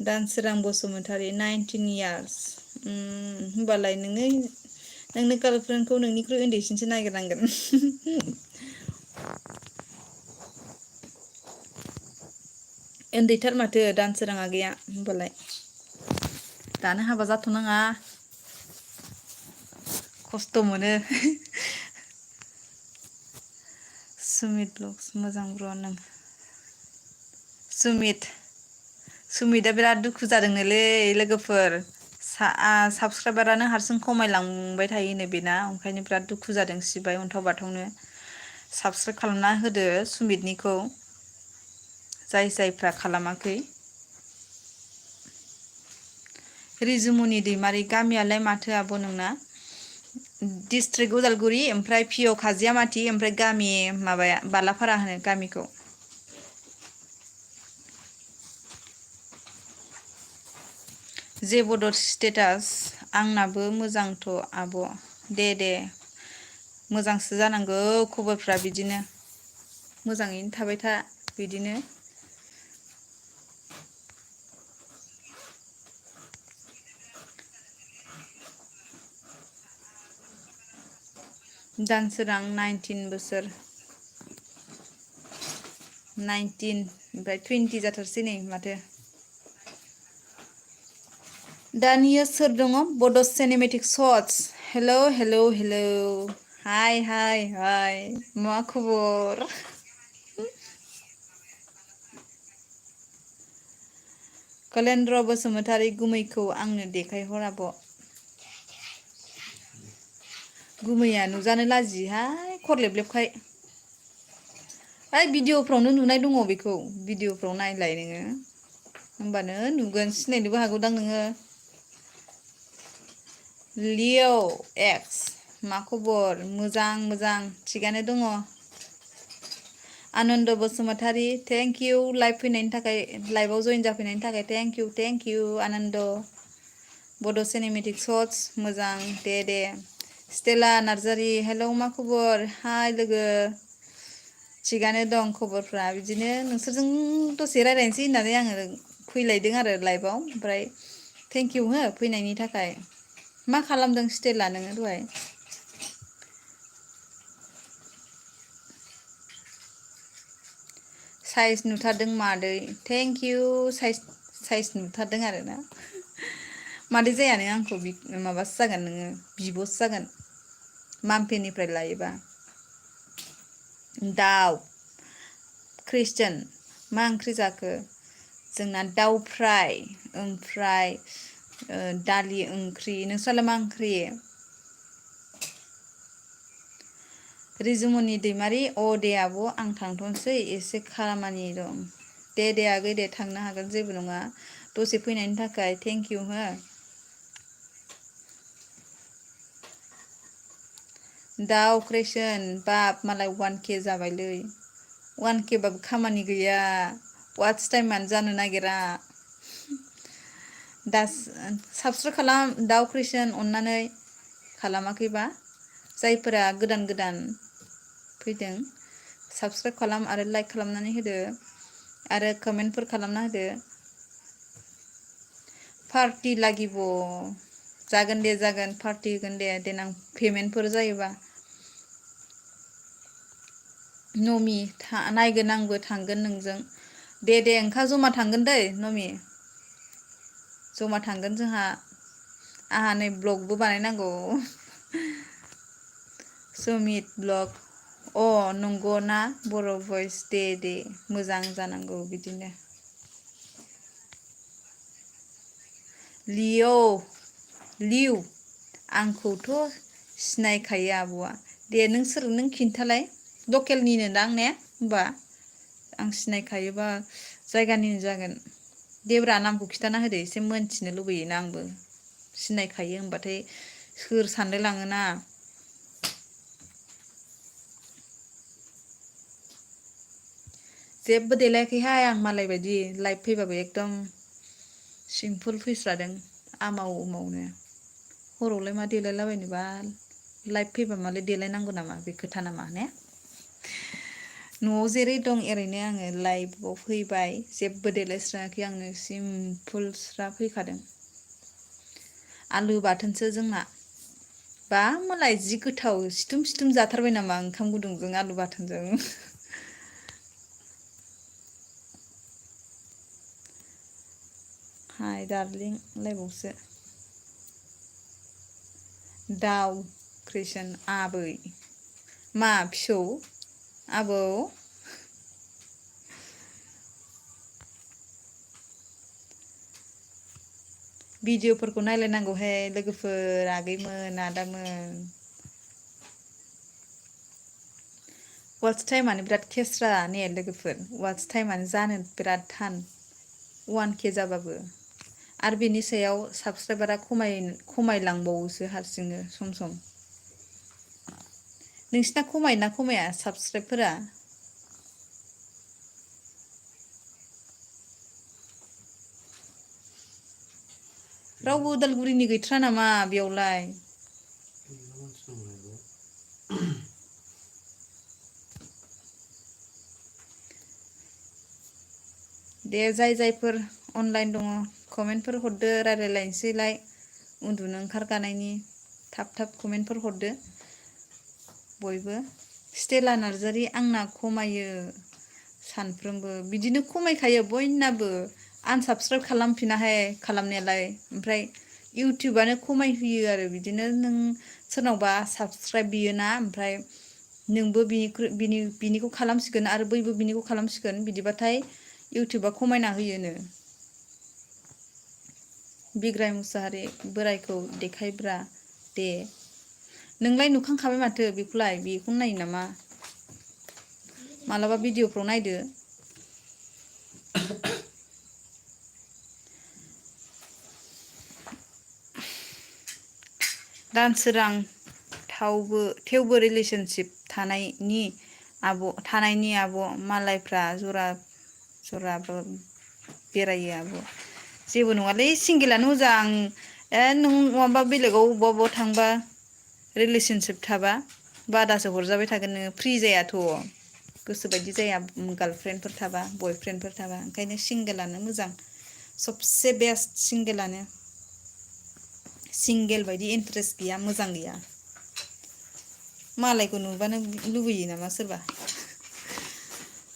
दानसोरां बसुमतारि 19 इयार्स होमबालाय नोंनो गार्लफ्रेन्डखौ नोंनिख्रुइ उन्दैसिनसो नागिरनांगोन। उन्दैथार माथो दानसोरां आगैया होमबालाय दानो हाबा जाथ'नाङा खस्थ' मोनो। सुमित ब्लग्स मोजां ब्र नों सुमितआ बिराद दुखु जादोंनोलै लोगोफोर। साबसक्राइबारानो हारसिं खमायलांबाय थायोनो बेना ओंखायनो बिराद दुखु जादों सिबाय अन्थाव बाथावनो। साबसक्राइब खालामना होदो सुमितनिखौ जायफ्रा खालामाखै। रिजुमनि दैमारि गामियालाय माथो आब' नोंना? डिस्ट्रिक्ट उदालगुरि ओमफ्राय पिअ खाजियामाथि ओमफ्राय गामि माबाया बालाफारा होनो गामिखौ। जे बड' स्टेटास आंनाबो मोजांथ' आब' दे मोजांसो जानांगौ खबरफ्रा बिदिनो मोजाङैनो थाबाय था बिदिनो। दानसोरां 19 बोसोर 19 ओमफ्राय 20 जाथारसै नै माथो। दानिया सोर दङ? बड' सिनेमेटिक सर्टस हेलौ हाय मा खबर? कलेन्द्र बसुमतारि गुमैखौ आंनो देखायहर आब'। गुमैया नुजानो लाजियोहाय खर लेबलेबखाय। ओइ भिडिअफ्रावनो नुनाय दङ बेखौ भिडिअफ्राव नायलाय नोङो होमबानो नुगोन सिनायनोबो हागौदां नोङो। लिअ' एक्स मा खबर? मोजां थिगानो दङ। आनन्द बसुमतारि थेंक इउ लाइभआव जयेन जाफैनायनि थाखाय थेंक इउ आनन्द। बड' सिनेमेटिक सर्टस मोजां दे। स्टेला नार्जारि हेलौ मा खबर? हाय लोगो थिगानो दं खबरफ्रा बिदिनो नोंसोरजों दसे रायज्लायनोसै होननानै आङो फैलायदों आरो लाइभआव ओमफ्राय थेंक इउ हो फैनायनि थाखाय। मा खालामदों स्टेला नोङो दहाय? साइज नुथारदों मादै थेंक इउ साइज नुथारदों आरोना मादै जाया नों आंखौ माबासो जागोन नोङो बिब'सो जागोन मामपेनिफ्राय लायोबा दाउ क्रिस्टियान मा ओंख्रि जाखो जोंना दाउ फ्राय ओमफ्राय दालि ओंख्रि नोंस्रालाय मा ओंख्रि रिजुमनि दैमारि दे आब' आं थांथ'नोसै एसे खामानि दं दे आगै दे थांनो हागोन जेबो नङा दसे फैनायनि थाखाय थेंक इउ हो दाउ क्रिस्टियान बाप मालाय 1K जाबायलै 1K बाबो खामानि गैया वाट्स टाइमानो जानो नागिरा दा साबस्क्राइब खालाम दाउ क्रिस्टियान अननानै खालामाखैबा जायफोरा गोदान फैदों साबस्क्राइब खालाम आरो लाइक खालामनानै होदो आरो कमेन्टफोर खालामना होदो पार्टि लागिब जागोन दे जागोन पार्टि होगोन दे देनां पेमेन्टफोर जायोबा नमि नायगोन आंबो थांगोन नोंजों दे ओंखा जमा थांगोन दै नमि जमा थांगोन आंहा नै ब्लगबो बानायनांगौ सुमित ब्लग नंगौ ना बर' भइस दे मोजां जानांगौ बिदिनो लिउ आंखौथ' सिनायखायो आब'आ दे नों सोर नों खिन्थालाय लकेलनिनो दां ने होमबा आं सिनायखायोबा जायगानिनो जागोन देब्रा नामखौ खिन्थाना होदो एसे मोनथिनो लुबैयोना आंबो सिनायखायो होनबाथाय सोर सानलाय लाङोना जेबो देलायाखैहाय आं मालाय बायदि लाइभ फैबाबो एकदम सिम्पोल फैस्रादों आमावनो हरावलाय मा देलायलाबायनोबा लाइभ फैबा मालाय देलायनांगौ नामा बे खोथा नामा ने न'आव जेरै दं एरैनो आङो लाइभआव फैबाय जेबो देलायस्रायाखै आंनो सिम्पोलस्रा फैखादों आलु बाथोनसो जोंना बा मालाय जि गोथाव सिथुम जाथारबाय नामा ओंखाम गुदुंजों आलु बाथोनजों हाय डार्लिं लाइभआवसो दाउ क्रिस्टियान आबै मा फिसौ आबौ भिडिअफोरखौ नायलायनांगौहाय लोगोफोर आगैमोन आदामोन वाट्स टाइमानो बिराद केस्रा ने लोगोफोर वाट्स टाइमानो जानो बिराद थान 1K जाबाबो आरो बेनि सायाव साबसक्राइबारा खमायलांबावोसो हारसिंनो सम नोंसिना खमायोना खमाया साबसक्राइबफोरा रावबो उदालगुरिनि गैथ्रा नामा बेयावलाय दे जायफोर अनलाइन दङ कमेन्टफोर हरदो रायलायलायनोसैलाय उन्दुनो ओंखारगानायनि थाब कमेन्टफोर हरदो बयबो स्टेला नार्जारि आंना खमायो सानफ्रोमबो बिदिनो खमायखायो बयनाबो आनसाबस्क्राइब खालामफिनाहाय खालामनायालाय ओमफ्राय इउटुबानो खमायहोयो आरो बिदिनो नों सोरनावबा साबस्क्राइब बियोना ओमफ्राय नोंबो बिनिखौ खालामसिगोन आरो बैबो बिनिखौ खालामसिगोन बिदिबाथाय इउटुबा खमायना होयोनो बिग्राय मुसाहारि बोरायखौ देखायब्रा दे नोंलाय नुखांखाबाय माथो बेखौनो नायो नामा मालाबा भिडिअफ्राव नायदो दानसोरां थेवबो रिलेसनशिप थानायनि आब' मालायफ्रा जराबो बेरायो आब' जेबो नङालै सिंगेलानो मोजां नों नङाबा बेलेगाव अबेबा थांबा रिलेसनशिप थाबा बादासो हरजाबाय थागोन नोङो फ्रि जायाथ' गोसोबायदि जाया गार्लफ्रेन्डफोर थाबा बयफ्रेन्डफोर थाबा ओंखायनो सिंगेलानो मोजां सबसे बेस्ट सिंगेल बायदि इन्टारेस्ट गैया मोजां गैया मालायखौ नुबानो लुबैयो नामा सोरबा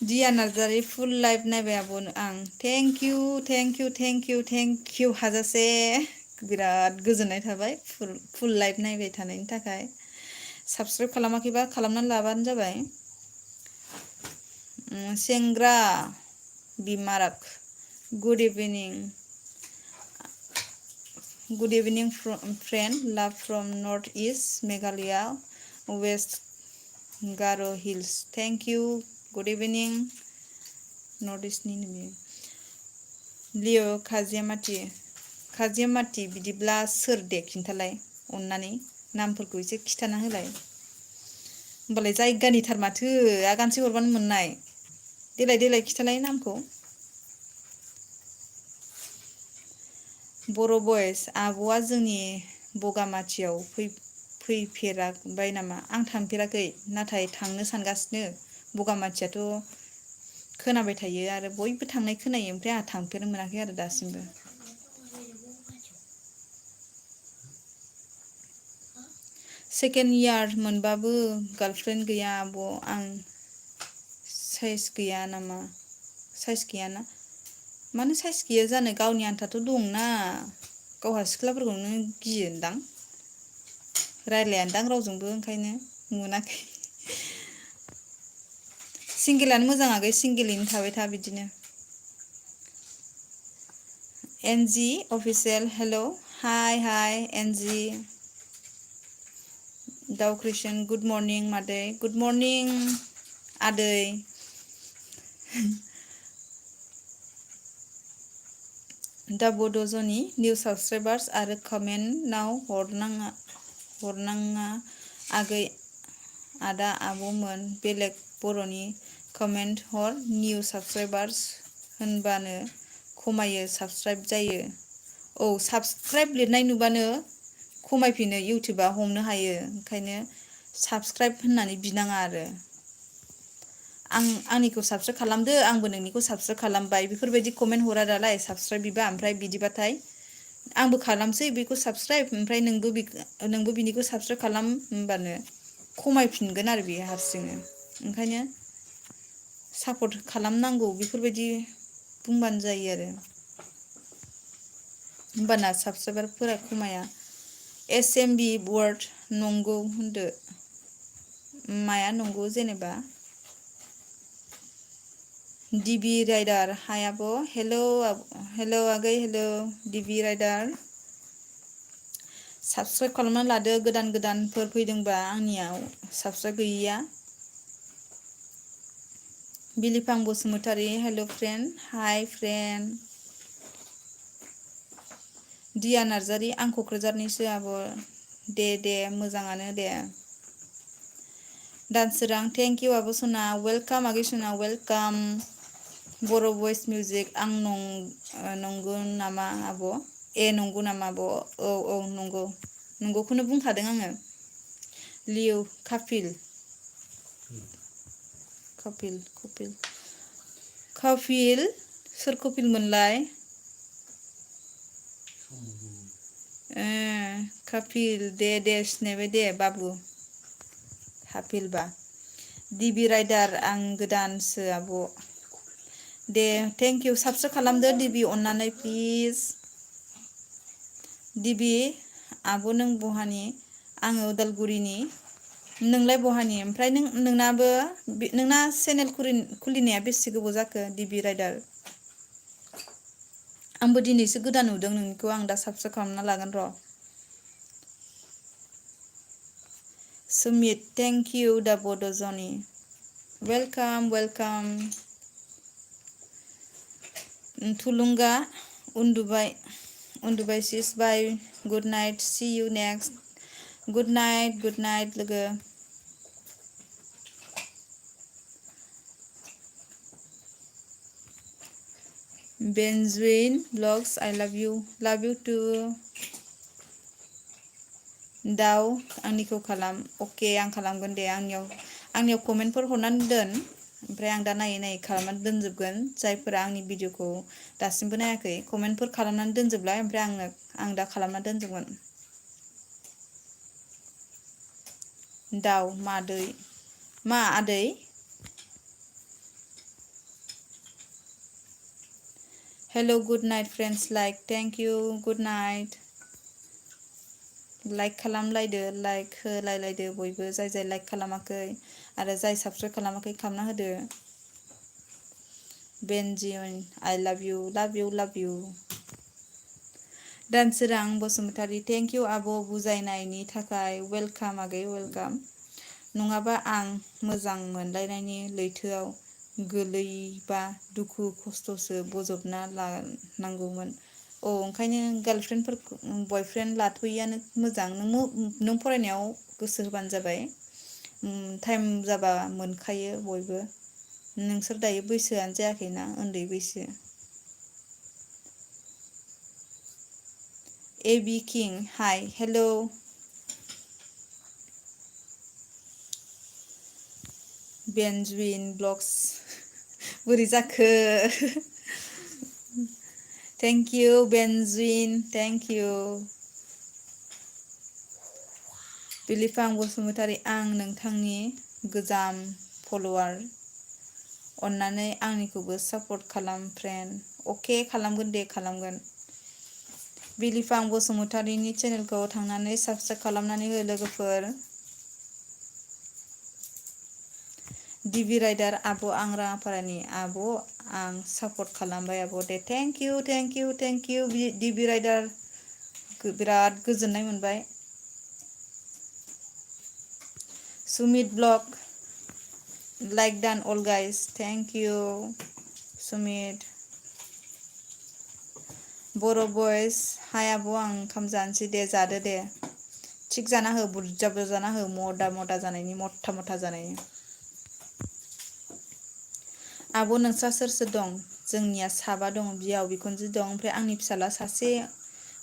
दिया नार्जारि फुल लाइभ नायबाय आब' आं थेंक इउ हाजासे बिराद गोजोननाय थाबाय फुल लाइभ नायबाय थानायनि थाखाय साबस्क्राइब खालामाखैबा खालामनानै लाबानो जाबाय सेंग्रा बिमाराक good evening friend love from north east Meghalaya west Garo' hills thank you good evening north इस्टनि लिअ खाजियामाथि बिदिब्ला सोर दे खिन्थालाय अननानै नामफोरखौ एसे खिथाना होलाय होमबालाय जायगानिथार माथो आगानसे हरबानो मोननाय देलाय खिथालाय नामखौ बर' बयस आब'आ जोंनि बगामाथियाव फैफेराबाय नामा आं थांफेराखै नाथाय थांनो सानगासिनो बगामाथियाथ' खोनाबाय थायो आरो बयबो थांनाय खोनायो ओमफ्राय आंहा थांफेरनो मोनाखै आरो दासिमबो सेकेन्ड इयार मोनबाबो गार्लफ्रेन्ड गैया आब' आं साइस गैयाना मानो साइस गैया जानो गावनि आन्थाथ' दंना गावहा सिख्लाफोरखौनो गियोदां रायलायादां रावजोंबो ओंखायनो मोनाखै सिंगेलानो मोजां आगै सिंगेलैनो थाबाय था बिदिनो एनजि अफिसियेल हेल' हाय एनजि दाउ क्रिस्टियान गुड मर्निं मादै गुड मर्निं आदै दा बड'जनि निउ साबसक्राइबार्स आरो कमेन्टआव हरनाङा आगै आदा आब'मोन बेलेग बर'नि कमेन्ट हर निउ साबसक्राइबार्स होनबानो खमायो साबसक्राइब जायो औ साबसक्राइब लिरनाय नुबानो खमायफिनो इउटुबा हमनो हायो ओंखायनो साबसक्राइब होननानै बिनाङा आरो आंनिखौ साबसक्राइब खालामदो आंबो नोंनिखौ साबसक्राइब खालामबाय बेफोरबायदि कमेन्ट हरा दालाय साबसक्राइब बिबा ओमफ्राय बिदिबाथाय आंबो खालामसै बेखौ साबसक्राइब ओमफ्राय नोंबो बिनिखौ साबसक्राइब खालाम होनबानो खमायफिनगोन आरो बेयो हारसिंनो ओंखायनो सापर्ट खालामनांगौ बेफोरबायदि बुंबानो जायो आरो होमबाना साबसक्राइबारफोरा खमाया एसएमबि वार्ड नंगौ होनदो माया नंगौ जेनेबा डिबि राइडार हाय आब' हेल' आगै हेल' डिबि राइडार साबसक्राइब खालामनानै लादो गोदानफोर फैदोंबा आंनियाव साबसक्राइब गैयैया बिलिफां बसुमतारी हेल' फ्रेन्ड हाय फ्रेन्ड दिया नार्जारि आं क'क्राझारनिसो आब' दे मोजाङानो दे दानसोरां थेंक इउ आब' सना वेलकाम आगै सना वेलकाम बर' भइस मिउजिक आं नंगौ नामा आब' नंगौ नामा आब' औ नंगौखौनो बुंखादों आङो लिउ कापिल सोर कपिल मोनलाय कापिल दे सिनायबाय दे बाबु कापिलबा डिबि राइडार आं गोदानसो आब' दे थेंक इउ साबसक्राइब खालामदो डिबि अननानै प्लिज डिबि आब' नों बहानि आङो उदालगुरिनि नोंलाय बहानि ओमफ्राय नोंना चेनेल खुलिनाया बेसे गोबाव जाखो डिबि राइडार आंबो दिनैसो गोदान नुदों नोंनिखौ आं दा साबसक्राइब खालामना लागोन र' सुमित थेंक इउ दा बड'जनि वेलकाम थुलुंगा उन्दुबाय सिस बाय गुड नाइट सि इउ नेक्स्ट गुड नाइट लोगो बेनजुइन blogs I love you too दाउ आंनिखौ खालाम अके आं खालामगोन दे आंनियाव कमेन्टफोर हरनानै दोन ओमफ्राय आं दा नायै खालामनानै दोनजोबगोन जायफोरा आंनि भिडिअखौ दासिमबो नायाखै कमेन्टफोर खालामनानै दोनजोबलाय ओमफ्राय आं दा खालामना दोनजोबगोन दाउ मादै मा आदै Hello, good night, friends. Like, thank you. Good night. Like खालामलायदो, like होलायलायदो बयबो जाय like खालामाखै आरो जाय subscribe खालामाखै खालामना होदो. Benjion, I love you, love you, love you. दानसोरां बसुमतारी, thank you आब' बुजायनायनि थाखाय. Welcome आगै, welcome. नङाबा आं मोजां मोनलायनायनि लैथोआव गोलैबा दुखु खस्थ'सो बजबना लानांगौमोन. ओंखायनो गार्लफ्रेन्डफोरखौ बयफ्रेन्ड लाथ'यैयानो मोजां. नों फरायनायाव गोसो होबानो जाबाय. टाइम जाबा मोनखायो बयबो. नोंसोर दायो बैसोआनो जायाखैना, उन्दै बैसो. AB King, hi, hello. Benjuin Vlogs, बोरै जाखो? Thank you, Benjuin, thank you. बिलिफां बसुमतारी, आं नोंथांनि गोजाम फलोवार. अन्नानै आंनिखौबो सापर्ट खालाम फ्रेन्ड. अके, खालामगोन दे, खालामगोन. बिलिफां बसुमतारीनि चेनेलखौ थांनानै साबस्क्राइब खालामनानै हो लोगोफोर. डिबि राइडार, आब' आं राङापारानि. आब' आं सापर्ट खालामबाय आब' दे. Thank you, thank you, thank you DB rider. बिराद गोजोननाय मोनबाय. Sumit blog, like done all guys, thank you Sumit. Bodo boys, hi आब' आं ओंखाम जानोसै दे, जादो दे. थिक जाना हो, बुरजा जाना हो, मदा जानायनि, मथा जानायनि. आब' नोंस्रा सोर दं? जोंनिया साबा दं, बिहाव बिखुनजो दं, ओमफ्राय आंनि फिसाला सासे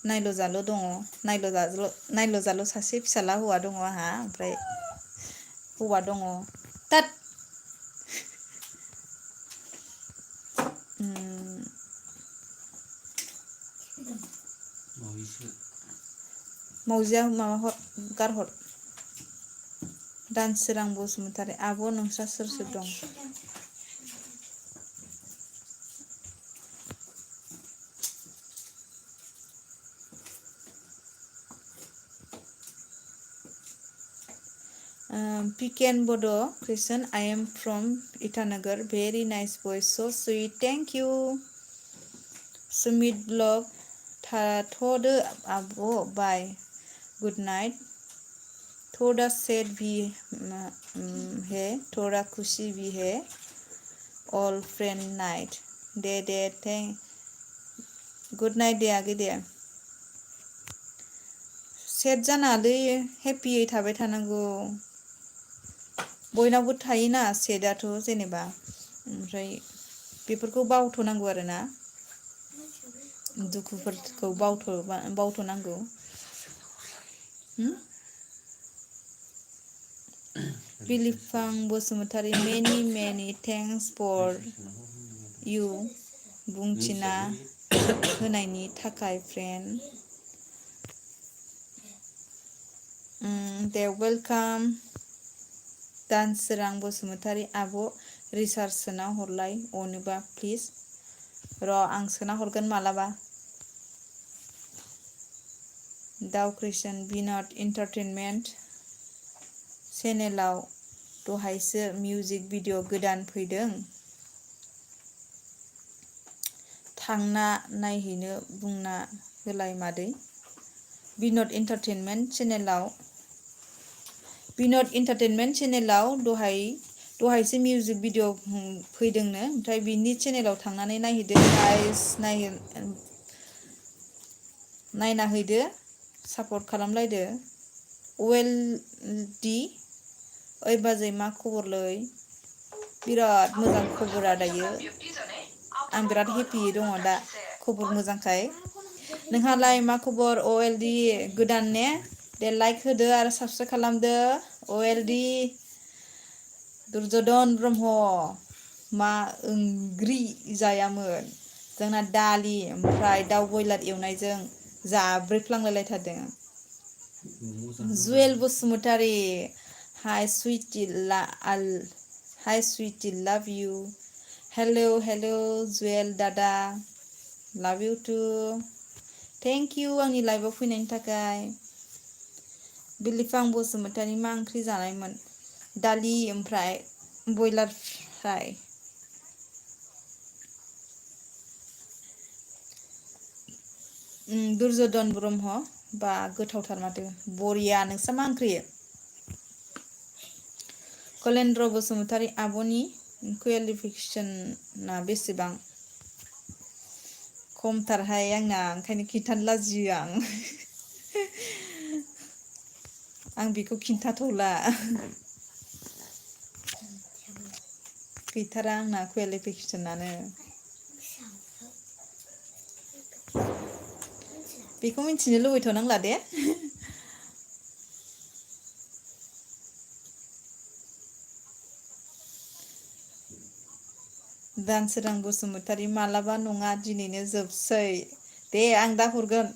नायल' जाल' दङ. नायल' जाल' सासे फिसाला हौवा दङ आंहा, ओमफ्राय हौवा दङ. तात मावजिया माबा हर, गारहर. दानसोरां बसुमतारी, आब' नोंस्रा सोर दं? Piken Bodo Christian, I am from Itanagar. Very nice voice, so sweet. Thank you. Sumit blog, थोदो आब' bye. Good night. थोड़ा sad भी है, थोड़ा खुशी भी है. All friend night. दे thank. Good night दे आगे दे. सेट जानालै हेपियै थाबाय थानांगौ. बयनावबो थायोना सेटआथ' जेनेबा, ओमफ्राय बेफोरखौ बावथ'नांगौ आरोना, दुखुफोरखौ बावथ'नांगौ. बिलिफां Basumatary, many thanks for you बुंथिना होनायनि थाखाय फ्रेन्ड. दे वेलकाम. दानसोरां बसुमतारी, आब' रिसार्च सोना हरलाय अनोबा प्लिज. र' आं सोना हरगोन मालाबा. दाउ Cristiano, Binod entertainment चेनेलाव दहायसो music video गोदान फैदों, थांना नायहैनो बुंना होलाय मादै. बिनद एन्टारटेनमेन्ट चेनेलाव दहायसो मिउजिक भिडिअ फैदोंनो, ओमफ्राय बिनि चेनेलाव थांनानै नायहैदो गाइस. नायना हैदो, सापर्ट खालामलायदो. OLD, ओइ बाजै मा खबरलै? बिराद मोजां खबरा दायो. आं बिराद हेपियै दङ दा, खबर मोजांखाय. नोंहालाय मा खबर OLD? गोदान ने? दे लाइक होदो आरो साबस्क्राइब खालामदो. OLD दुर्जदन ब्रह्म, मा ओंख्रि जायामोन? जोंना दालि ओमफ्राय दाउ बयलार एवनायजों जाब्रेफ्लांलायलायथारदों. Juwel Basumatary, hi sweety, love you. Hello Juwel दादा. Love you too. Thank you आंनि लाइभआव फैनायनि थाखाय। बिलिफां बसुमतारी मा ओंख्रि जानायमोन? दालि ओमफ्राय बयलार फ्राय। दुर्जोधन ब्रह्म बा गोथावथार माथो बरिया। नोंस्रा मा ओंख्रि? कलेन्द्र बसुमतारी आब'नि क्वालिफिकेसना बेसेबां? खमथारहाय आंना, ओंखायनो खिन्थानो लाजियो आं। आं बेखौ खिन्थाथ'ला। गैथारा आंना क्वालिफिकेसनानो। बेखौ मिथिनो लुबैथ'नांला दे। दानसोरां बसुमतारी मालाबा नङा दिनैनो जोबसै। दे आं दा हरगोन।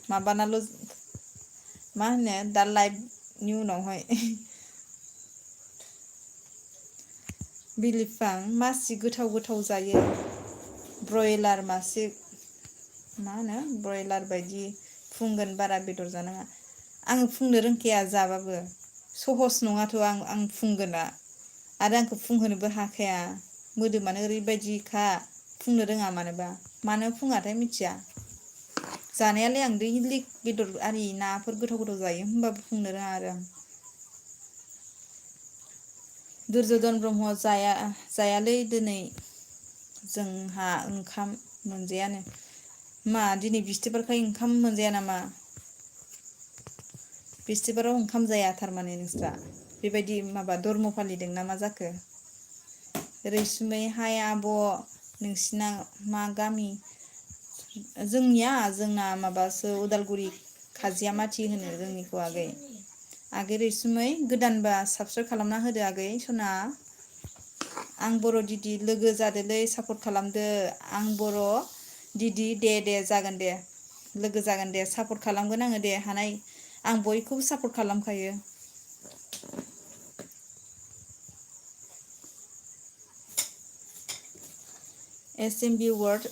माबानाल' मा होनो दा लाइभनि उनावहाय। बिलिफां मासि गोथाव गोथाव जायो। ब्रयलार मासे मा होनो ब्रयलार बायदि फुंगोन बारा बेदर जानाङा। आङो फुंनो रोंखाया जाबाबो। सहस नङाथ' आं फुंगोना। आरो आंखौ फुंहोनोबो हाखाया। मोदोमानो ओरैबायदिखा फुंनो रोङा मानोबा। मानो फुङाथाय मिथिया। जानायालाय आं दैलिग बेदर आरि नाफोर गोथाव गोथाव जायो। होमबाबो फुंनो रोङा आरो आं। दुर्जोधन ब्रह्म जायालै दिनै जोंहा ओंखाम मोनजायानो। मा दिनै बिस्थिबारखाय ओंखाम मोनजाया नामा? बिस्थिबाराव ओंखाम जाया थारमाने नोंस्रा? बेबायदि माबा धर्म फालिदों ना मा जाखो? रैसुमै हाय आब' नोंसिना मा गामि? जोंना माबासो उदालगुरि खाजियामाथि होनो जोंनिखौ आगै। आगै रैसुमै गोदानबा साबसक्राइब खालामना होदो आगै सना। आं बर' दिदि लोगो जादोलै सापर्ट खालामदो। आं बर' दिदि दे जागोन दे। लोगो जागोन दे सापर्ट खालामगोन आङो दे हानाय। आं बयखौबो सापर्ट खालामखायो। SMB वार्ड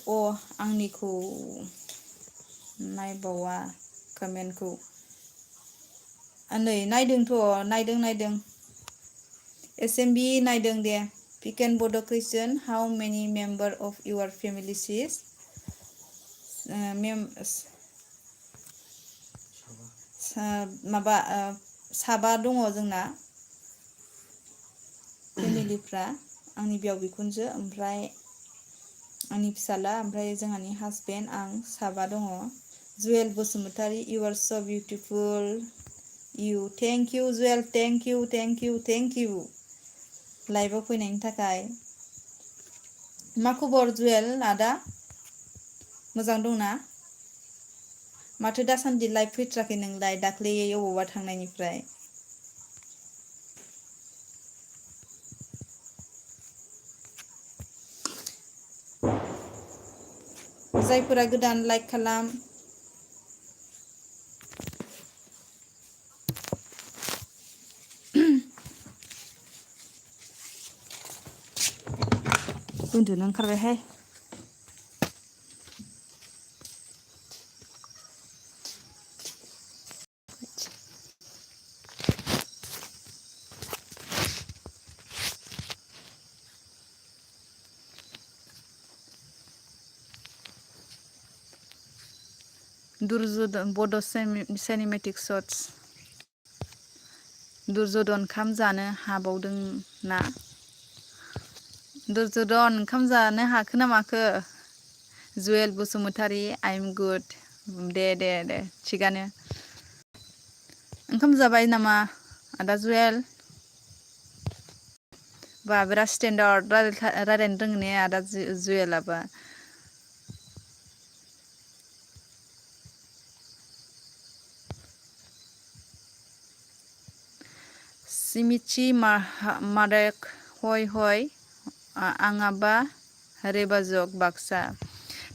आंनिखौ नायबावा कमेन्टखौ। नै नायदोंथ' नायदों। SMB नायदों दे। Pick and Bodo question. How many member of your family is? साबा दङ जोंना। फेमिलिफ्रा आंनि बिहाव बिखुनजो ओमफ्राय आंनि फिसाला ओमफ्राय जोंहानि हासबेन्ड आं साबा दङ। Juwel Basumatary you are so beautiful. You thank you Juwel thank you लाइभआव फैनायनि थाखाय। मा खबर जुवेल आदा? मोजां दंना? माथो दासान्दि लाइभ फैथ्राखै नोंलाय दाख्लै अबावबा थांनायनिफ्राय? जायफोरा गोदान लाइक खालाम। उन्दुनो ओंखारबायहाय। दुर्जोधन बड' सिनेमेटिक शट्स। दुर्जोधन ओंखाम जानो हाबावदों ना? दुर्जोधन ओंखाम जानो हाखो ना माखो? जुवेल बसुमतारी आइ एम गुड। दे थिगानो। ओंखाम जाबाय नामा आदा जुवेल? बा बिराद स्टेन्डार्ड रायलायनो रोङो ने आदा जुवेलाबा। सिमिथि मादेक हय आङाबा रेबाजक बाक्सा।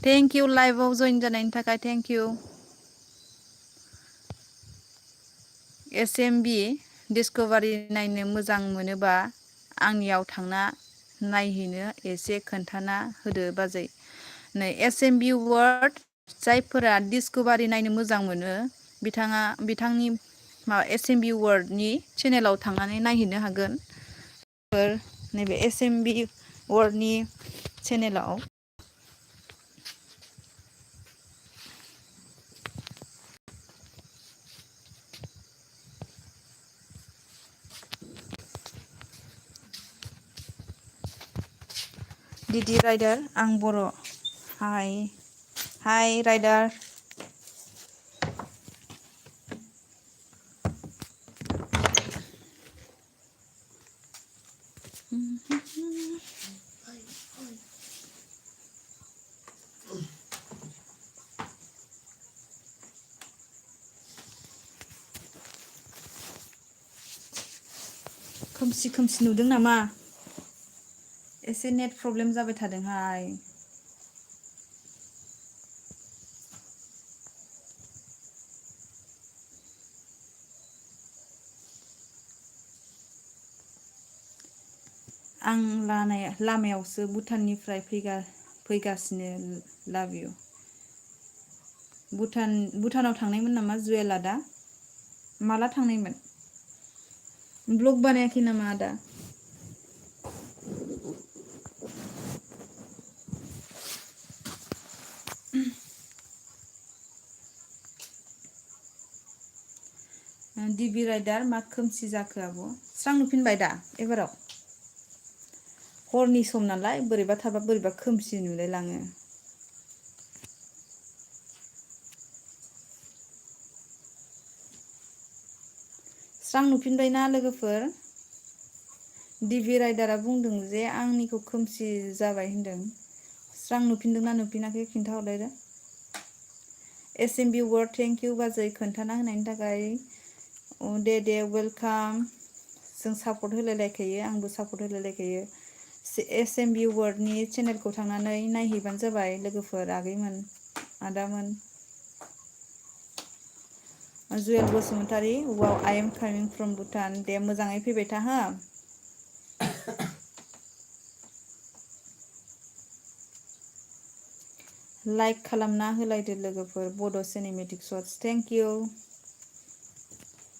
थेंक इउ लाइभआव जइन जानायनि थाखाय थेंक इउ। SMB डिस्कभारि नायनो मोजां मोनोबा आंनियाव थांना नायहैनो एसे खोन्थाना होदो बाजै। नै SMB वर्ड जायफोरा डिस्कभारि नायनो मोजां मोनो बिथांनि SMB वर्डनि चेनेलाव थांनानै नायहैनो हागोन। नैबे SMB वर्डनि चेनेलाव डिडि राइडार आं बर' हाय राइडार खोमसि नुदों नामा? एसे नेट प्रब्लेम जाबाय थादोंहाय। आं लामायावसो भुटाननिफ्राय फैगासिनो लाभ इउ। भुटानाव थांनायमोन नामा जुवेल आदा? माला थांनायमोन? ब्लग बानायाखै नामा आदा? डिबि राइडार मा खोमसि जाखो आब'? स्रां नुफिनबाय दा एबाराव? हरनि सम नालाय बोरैबा थाबा बोरैबा खोमसि नुलाय लाङो। स्रां नुफिनबायना लोगोफोर? डिबि राइडारा बुंदों जे आंनिखौ खोमसि जाबाय होनदों। स्रां नुफिनदोंना नुफिनाखै खिन्थाहरलाय। SMB वर्ड थेंक इउ बाजै खोन्थाना होनायनि थाखाय। दे वेलकाम। जों सापर्ट होलायलायखायो, आंबो सापर्ट होलायलायखायो। SMB वर्डनि चेनेलखौ थांनानै नायहैबानो जाबाय लोगोफोर, आगैमोन आदामोन। जुवेल बसुमतारी वाव आइ एम कामिं फ्रम भुटान। दे मोजाङै फैबाय था हा। लाइक खालामना होलायदो लोगोफोर बड' cinematic shirts. Thank you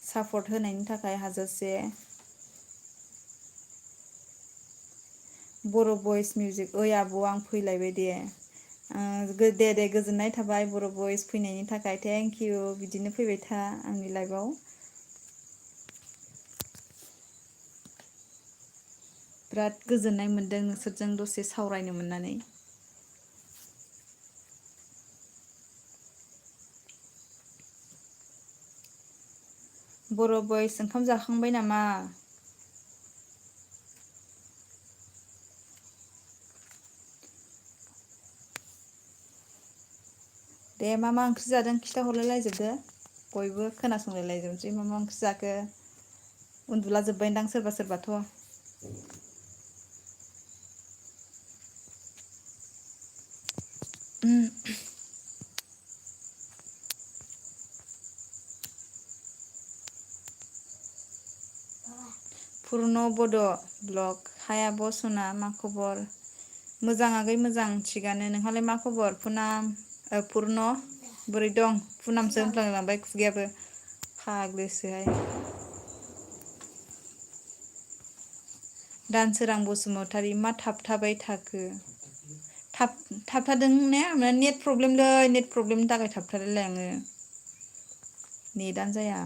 support होनायनि थाखाय हाजासे। बर' भइस मिउजिक ओइ आब' आं फैलायबाय दे। दे गोजोननाय थाबाय बर' भइस फैनायनि थाखाय। थेंक इउ बिदिनो फैबाय था आंनि लाइभआव। बिराद गोजोननाय मोनदों नोंसोरजों दसे सावरायनो मोननानै। बर' भइस ओंखाम जाखांबाय नामा? दे मा ओंख्रि जादों खिथाहरलाय लायजोबदो। बयबो खोनासंलायलायजोबनोसै मा ओंख्रि जाखो। उन्दुला जोब्बायदां सोरबा सोरबाथ'। पुर्न बड' ब्लग। हाय आब' सना मा खबर? मोजां आगै मोजां थिगानो। नोंहालाय मा खबर? पुर्न बोरै दं? पुनामसो होनफ्लांलायलांबाय खुगायाबो फाग्लिसोहाय। दानसोरां बसुमतारी मा थाबथाबाय थाखो? थाबथादों ने? नेट प्रब्लेमलै, नेट प्रब्लेमनि थाखाय थाबथालाय लाङो। नेटानो जाया।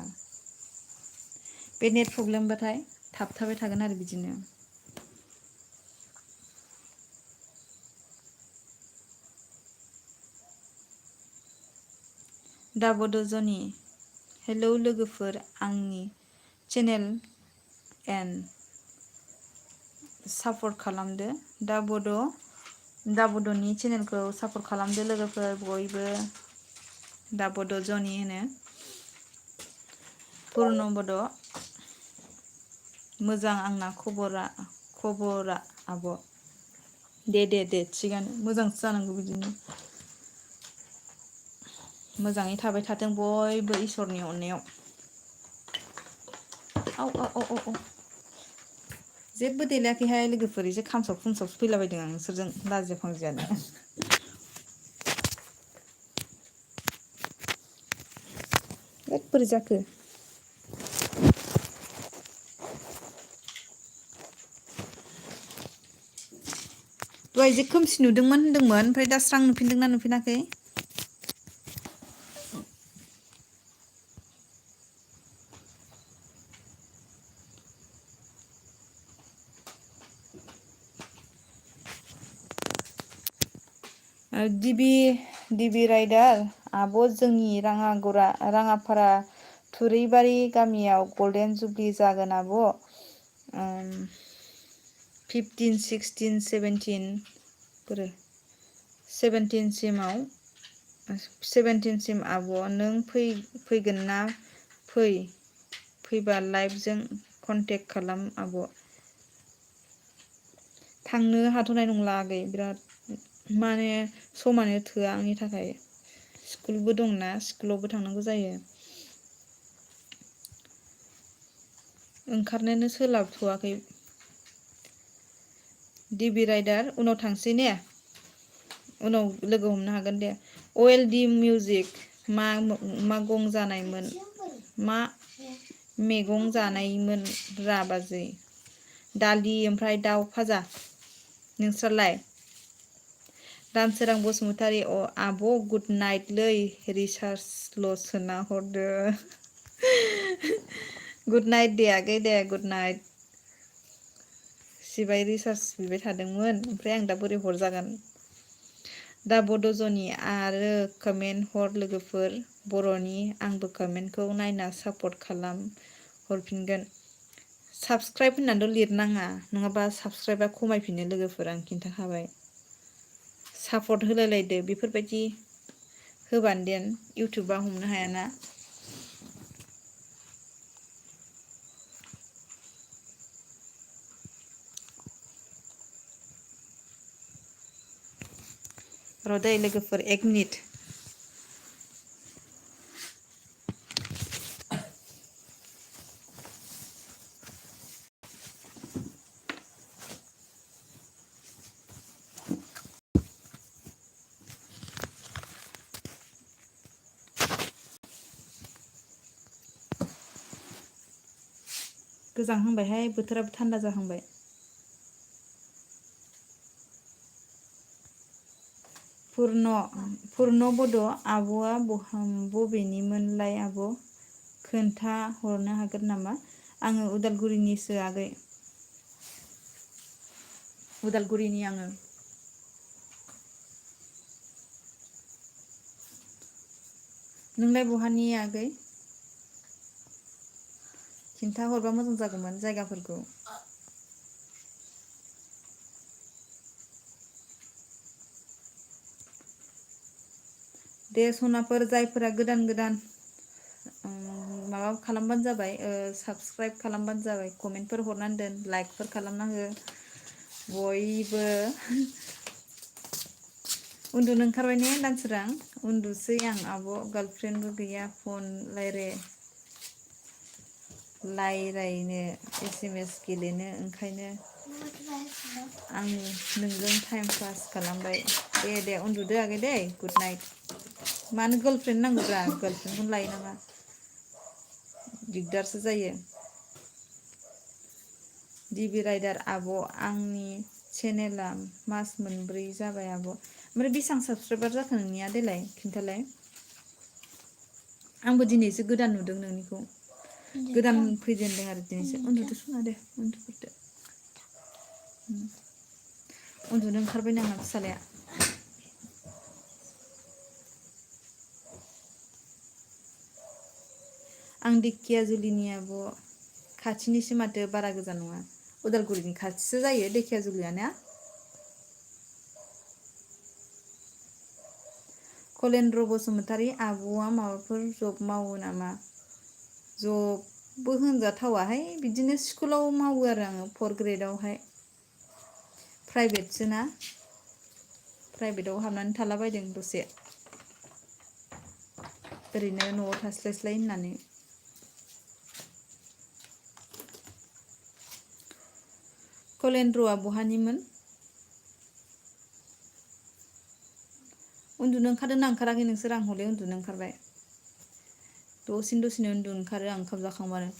बे नेट प्रब्लेमबाथाय थाबथाबाय थागोन आरो बिदिनो। दा बड' जनि हेलौ लोगोफोर, आंनि चेनेल एन सापर्ट खालामदो। दा बड'नि चेनेलखौ सापर्ट खालामदो लोगोफोर बयबो। दा बड' जनि होनो पुर्न बड'। मोजां आंना खबरा आब'। दे थिगानो मोजांसो जानांगौ बिदिनो। मोजाङै थाबाय थाथों बयबो इसोरनि अननायाव। औ जेबो देलायाखैहाय लोगोफोर, एसे खामसाव खुमसावसो फैलाबायदों आं नोंसोरजों लाजिया फांजियानो। बोरै जाखो दहाय जे खोमसि नुदोंमोन होनदोंमोन ओमफ्राय दा स्रां नुफिनदोंना नुफिनाखै डिबि राइडार आब' जोंनि राङाफारा थुरैबारि गामियाव गल्डेन जुबलि जागोन आब' 15, 16, 17 बोरो 17 सिम आब' नों फैगोन ना फैबा लाइभजों कन्टेक्ट खालाम आब' थांनो हाथ'नाय नंला आगै बिराद माने समानो थोआ आंनि थाखाय स्कुलबो दंना स्कुलावबो थांनांगौ जायो ओंखारनोनो सोलाबथ'वाखै डिबि राइडार उनाव थांसै ने उनाव लोगो हमनो हागोन दे OLD मिउजिक मा मैगं जानायमोन रा बाजै दालि ओमफ्राय दाउ फाजा नोंस्रालाय दानसोरां बसुमतारी आब' गुड नाइटलै रिसार्चल' सोना हरदो गुड नाइट दे आगै दे गुड नाइट सिबाय रिसार्च बिबाय थादोंमोन ओमफ्राय आं दा बोरै हरजागोन दा बड'जनि आरो कमेन्ट हर लोगोफोर बर'नि आंबो कमेन्टखौ नायना सापर्ट खालाम हरफिनगोन साबसक्राइब होननानैल' लिरनाङा नङाबा साबसक्राइबा खमायफिनो लोगोफोर आं खिन्थाखाबाय सापर्ट होलायलायदो बेफोरबायदि होबानो देन इउटुबा हमनो हायाना र' दै लोगोफोर 1 मिनिट गोजांहांबायहाय बोथोराबो थान्दा जाहांबाय पुर्न बड' आब'आ बबेनिमोनलाय आब' खोन्था हरनो हागोन नामा आङो उदालगुरिनिसो आगै उदालगुरिनि आङो नोंलाय बहानि आगै खिन्था हरबा मोजां जागौमोन जायगाफोरखौ दे सनाफोर जायफोरा गोदान माबा खालामबानो जाबाय साबसक्राइब खालामबानो जाबाय कमेन्टफोर हरनानै दोन लाइकफोर खालामना हो बयबो उन्दुनो ओंखारबाय ने दानसोरां उन्दुसै आं आब' गार्लफ्रेन्डबो गैया फन रायलायनो SMS गेलेनो ओंखायनो आं नोंजों टाइम पास खालामबाय दे उन्दुदो आगै दे गुड नाइट मानो गार्लफ्रेन्ड नांगौब्रा गार्लफ्रेन्डखौनो लायो नामा दिगदारसो जायो डिबि राइडार आब' आंनि चेनेला मास मोनब्रै जाबाय आब' ओमफ्राय बेसेबां साबसक्राइबार जाखो नोंनिया देलाय खिन्थालाय आंबो दिनैसो गोदान नुदों नोंनिखौ गोदान फैजेनदों आरो दिनैसो उन्दुदो सना दे उन्दुदो उन्दुनो ओंखारबाय नामा फिसालाया आं दिखियाजुलिनि आब' खाथिनिसो माथो बारा गोजान नङा उदालगुरिनि खाथिसो जायो दिखियाजुलिया ना कलेन्द्र बसुमतारी आब'आ माबाफोर जब मावो नामा जबबो होनजाथावाहाय बिदिनो स्कुलाव मावो आरो आङो 4th ग्रेडआवहाय प्राइभेटसो ना प्राइभेटआव हाबनानै थाला बायदों दसे ओरैनो न'आव थास्लायस्लाय होननानै कलेन्द्रआ बहानिमोन उन्दुनो ओंखारदोंना ओंखाराखै नोंसोर आं हले उन्दुनो ओंखारबाय दसेनो उन्दु ओंखारो आं ओंखाम जाखांबानो।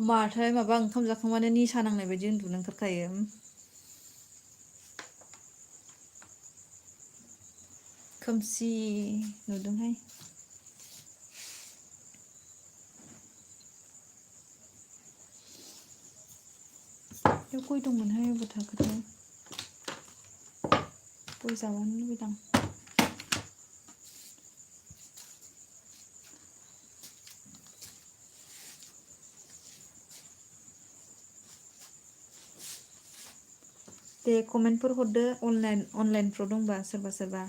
माथाय माबा ओंखाम जाखांबानो निसा नांनाय बायदि उन्दुनो ओंखारखायो। खोमसि नुदोंहाय। बेयाव गय दंमोनहाय अबाव थाखोथाय। गय जाबावनो लुबैदां। दे कमेन्टफोर हरदो अनलाइनफ्राव दंबा सोरबा।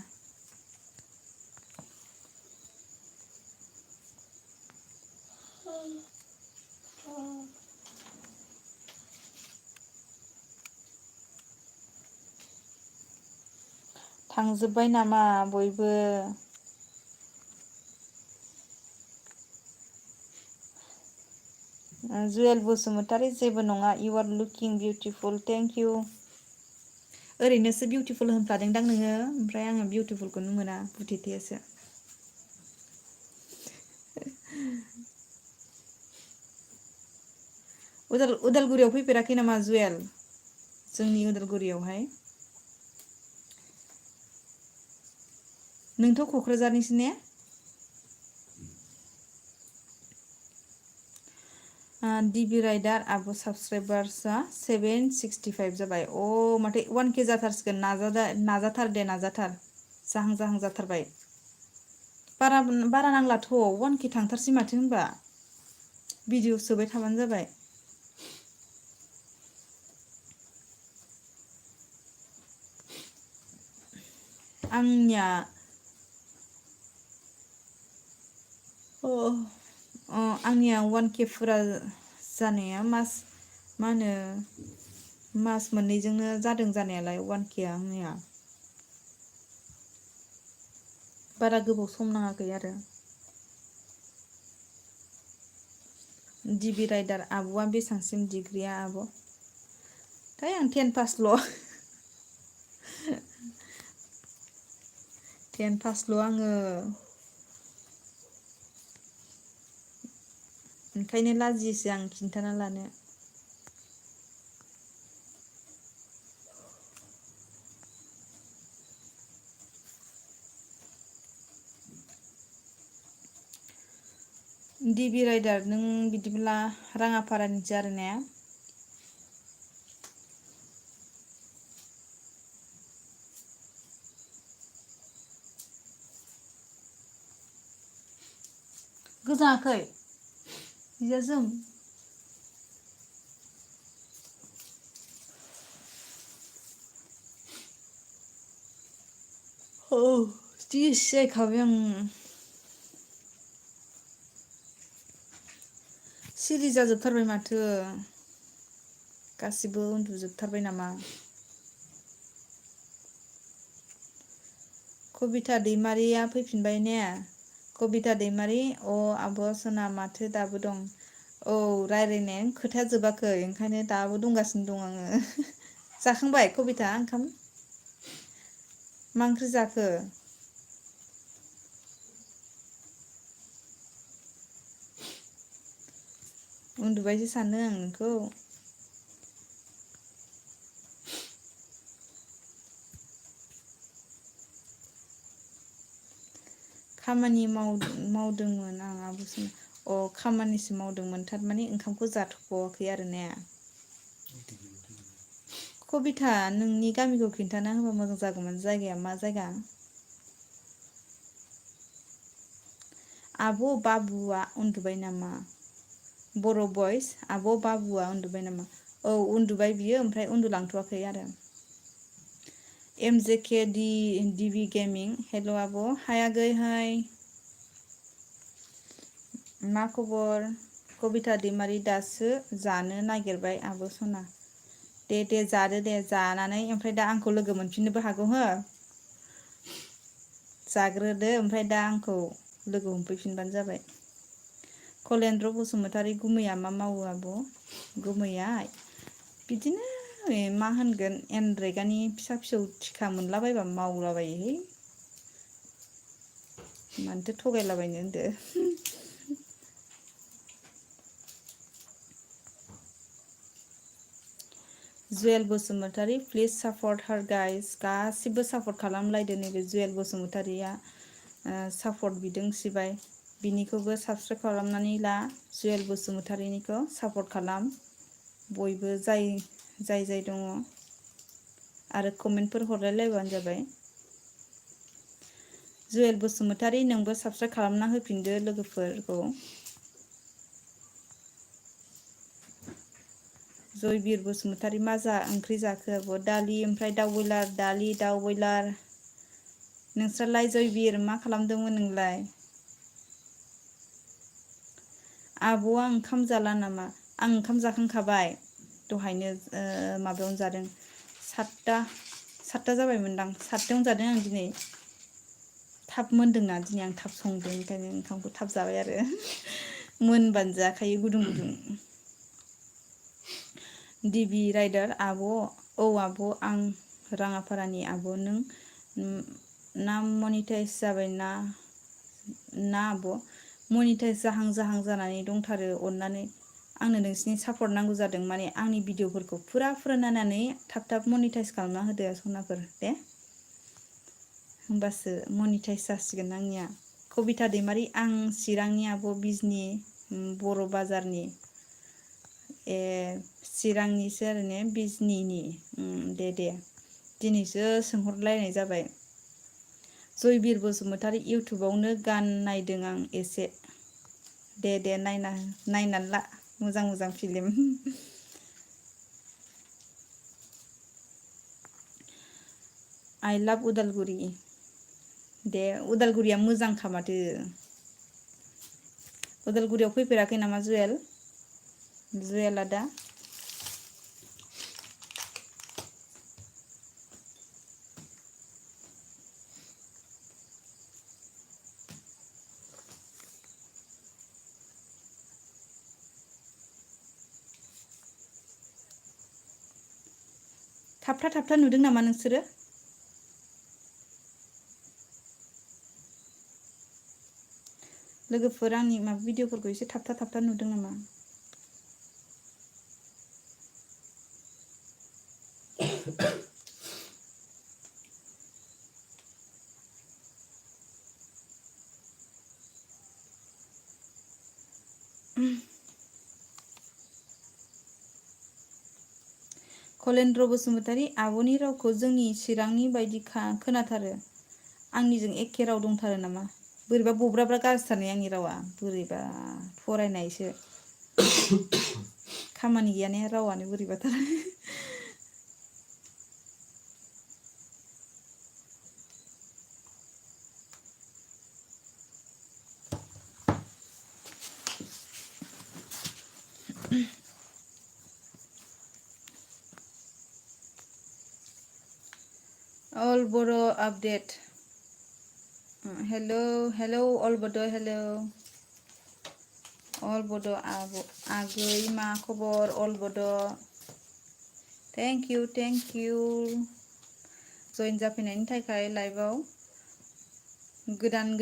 थांजोब्बाय नामा बयबो? जुवेल बसुमतारी जेबो नङा you are looking beautiful thank you. ओरैनोसो बिउटिफुल होनफ्लादोंदां नोङो ओमफ्राय आङो बिउटिफुलखौनो मोना बुथेथेसो। उदालगुरियाव फैफेराखै नामा जुवेल? जोंनि उदालगुरियावहाय। नोंथ' क'क्राझारनिसो ने? डिबि राइडार आब' साबसक्राइबार्सआ 765 जाबाय। माथो 1K जाथारसिगोन। नाजाथार दे नाजाथार। जाहां जाथारबाय। बारा नांलाथ' 1K थांथारसै माथो होनबा। भिडिअ सोबाय थाबानो जाबाय। आंनिया आंनिया 1K फुरा जानाया मास मोननैजोंनो जादों जानायालाय 1K आंनिया। बारा गोबाव सम नाङाखै आरो। डिबि राइडार आब'आ बेसांसिम डिग्रिया आब'? आं 10 पासल'। 10 पासल' आङो। ओंखायनो लाजियोसो आं खिन्थाना लानो। डिबि राइडार नों बिदिब्ला राङापारानिसो आरो ने? गोजाङाखै? जिया जोम। जि सियायखाबाय आं। सिरि जाजोबथारबाय माथो। गासिबो उन्दुजोबथारबाय नामा? कबिता दैमारिया फैफिनबाय ने? कबिता दैमारि आब' सना माथो दाबो दं? रायज्लायनायानो खोथाया जोबाखै ओंखायनो दाबो दंगासिनो दं आङो। जाखांबाय कबिता ओंखाम? मा ओंख्रि जाखो? उन्दुबायसो सानो आं नोंखौ। खामानि मावदोंमोन आं आब' सना। खामानिसो मावदोंमोन थारमाने ओंखामखौ जाथ'वाखै आरो ने? कबिता नोंनि गामिखौ खिन्थाना होबा मोजां जागौमोन। जायगाया मा जायगा? आब' बाबुआ उन्दुबाय नामा? बर' भइस आब' बाबुआ उन्दुबाय नामा? उन्दुबाय बियो ओमफ्राय उन्दुलांथ'वाखै आरो। MJK DB गेमिं हेल' आब' हाय आगै हाय। मा खबर? कबिता दैमारि दासो जानो नागिरबाय आब' सना। दे जादो दे जानानै ओमफ्राय दा आंखौ लोगो मोनफिननोबो हागौ हो। जाग्रोदो ओमफ्राय दा आंखौ लोगो हमफैफिनबानो जाबाय। कलेन्द्र बसुमतारी गुमैया मा मावो आब'? गुमैया बिदिनो मा होनगोन एनरेगानि फिसा फिसौ थिखा मोनलाबायबा मावलाबायोहाय। मानोथो थगायलाबायनो होनदो जुवेल बसुमतारी प्लिज सापर्ट हार गाइस गासिबो सापर्ट खालामलायदो नैबे जुवेल बसुमतारीया सापर्ट बिदों सिबाय बिनिखौबो साबस्क्राइब खालामनानै ला जुवेल बसुमतारीनिखौ सापर्ट खालाम बयबो जाय दङ आरो कमेन्टफोर हरलायलायबानो जाबाय जुवेल बसुमतारी नोंबो साबस्क्राइब खालामना होफिनदो लोगोफोरखौ जयबीर बसुमतारी मा ओंख्रि जाखो आब' दालि ओमफ्राय दाउ बयलार दालि दाउ बयलार नोंस्रालाय जयबीर मा खालामदोंमोन नोंलाय आब'आ ओंखाम जाला नामा आं ओंखाम जाखांखाबाय दहायनो माबायावनो जादों 7टा जाबायमोनदां 7टायावनो जादों आं दिनै थाब मोनदोंना दिनै आं थाब संदों ओंखायनो ओंखामखौ थाब जाबाय आरो मोनबानो जाखायो गुदुं गुदुं डिबि राइडार आब' औ आब' आं राङापारानि आब' नों ना मनिटाइज जाबाय ना आब' मनिटाइज जाहां जानानै दंथारो अननानै आंनो नोंसिनि सापर्ट नांगौ जादों माने आंनि भिडिअफोरखौ फुरा नायनानै थाब मनिटाइज खालामना होदो सनाफोर दे होमबासो मनिटाइज जासिगोन आंनिया कबिता दैमारि आं चिरांनि आब' बिजनि बर' बाजारनि चिरांनिसो आरो ने बिजनिनि दे दिनैसो सोंहरलायनाय जाबाय जयबीर बसुमतारी इउटुबावनो गान नायदों आं एसे दे नायनानै ला मोजां फिल्म I love उदालगुरि दे उदालगुरिया मोजांखा माथो उदालगुरियाव फैफेराखै नामा जुवेल आदा थाबथा नुदों नामा नोंसोरो लोगोफोर आंनि माबा भिडिअफोरखौ एसे थाबथा नुदों नामा कलेन्द्र बसुमतारी आब'नि रावखौ जोंनि चिरांनि बायदि खोनाथारो आंनिजों एखे राव दंथारो नामा बोरैबा बब्राब्रा गाज्रिथारनाय आंनि रावा बोरैबा फरायनायसो खामानि गैया ने रावानो बोरैबाथार All Bodo update. Hello all Bodo hello. All Bodo agै मा खबर all Bodo. Thank you. Join जाफैनायनि थाखाय लाइभआव गोदान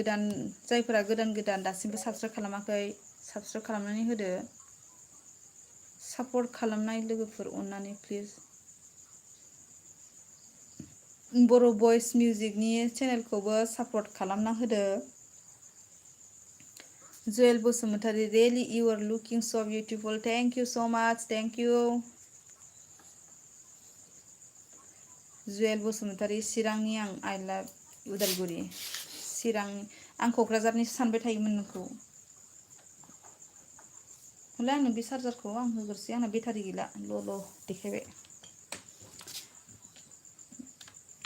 जायफोरा गोदान दासिमबो साबस्क्राइब खालामाखै साबस्क्राइब खालामनानै होदो सापर्ट खालामनाय लोगोफोर अननानै प्लिज बर' भइस मिउजिकनि चेनेलखौबो सापर्ट खालामना होदो Juwel Basumatary really you are looking so beautiful thank you so much thank you Juwel Basumatary चिरांनि आं I love उदालगुरि चिरां आं क'क्राझारनिसो सानबाय थायोमोन नोंखौ हले आंनो बे चार्जारखौ आं होग्रोसै आंना बेटारि गैला ल' देखायबाय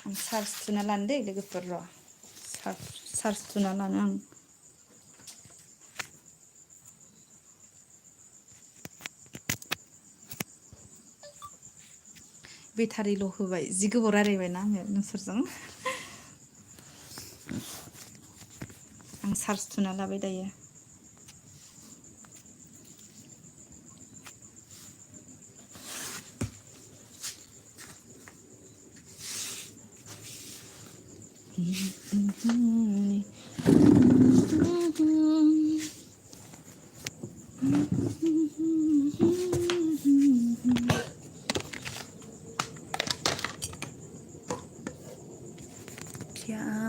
आं चार्ज थुना लानो दे लोगोफोर र' चार्ज थुना लानो आं बेटारिल' होबाय जि गोबाव रायलायबायना आङो नोंसोरजों आं चार्ज थुना लाबाय दायो क्या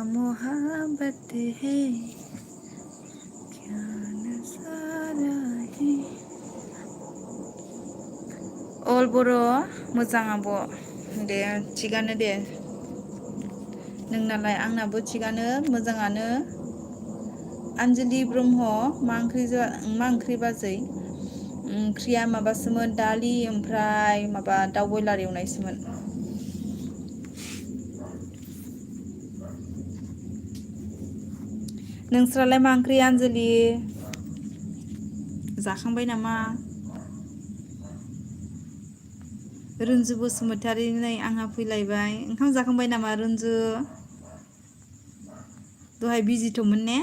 मोहब्बत है क्या नजारा है अल बर' मोजां आब' दे थिगानो दे नोंनालाय आंनाबो थिगानो मोजाङानो आनजलि ब्रह्म मा ओंख्रि बाजै ओंख्रिया माबासोमोन दालि ओमफ्राय माबा दाउ बयलार एवनायसोमोन नोंस्रालाय मा ओंख्रि आनजलि जाखांबाय नामा रुनजु बसुमतारी नै आंहा फैलायबाय ओंखाम जाखांबाय नामा रुनजु दहाय बिजिथ'मोन ने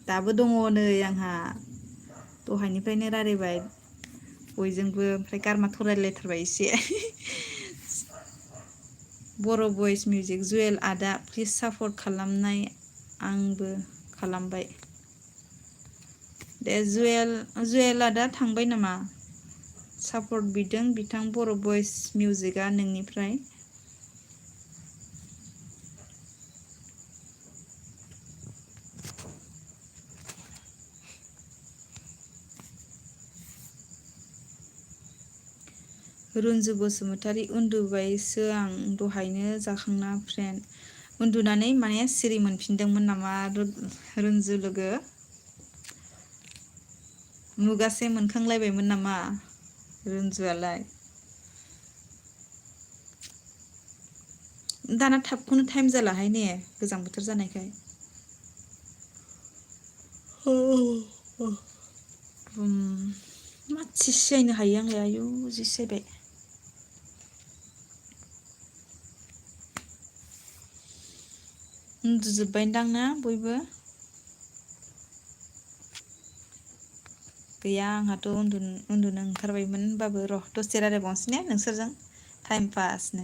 दाबो दङ नै आंहा दहायनिफ्रायनो रायलायबाय बयजोंबो ओमफ्राय गारमा थरायलायथारबाय एसे बर' भइस मिउजिक जुवेल आदा प्लिज सापर्ट खालामनाय आंबो खालामबाय दे जुवेल आदा थांबाय नामा सापर्ट बिदों बिथां बर' भइस मिउजिकआ नोंनिफ्राय रुनजु बसुमतारी उन्दुबायसो आं दहायनो जाखांना फ्रेन्ड उन्दुनानै माने सिरि मोनफिनदोंमोन नामा रुनजु लोगो मुगासे मोनखांलायबायमोन नामा रुनजुआलाय दाना थाबखौनो टाइम जालाहाय ने गोजां बोथोर जानायखाय मा थिसियायनो हायो आंलाय आयु जि सायबाय उन्दुजोब्बायदां ना बयबो गैया आंहाथ' उन्दुनो ओंखारबायमोन होनबाबो र' दसे रायलायबावनोसै ने नोंसोरजों टाइम पासनो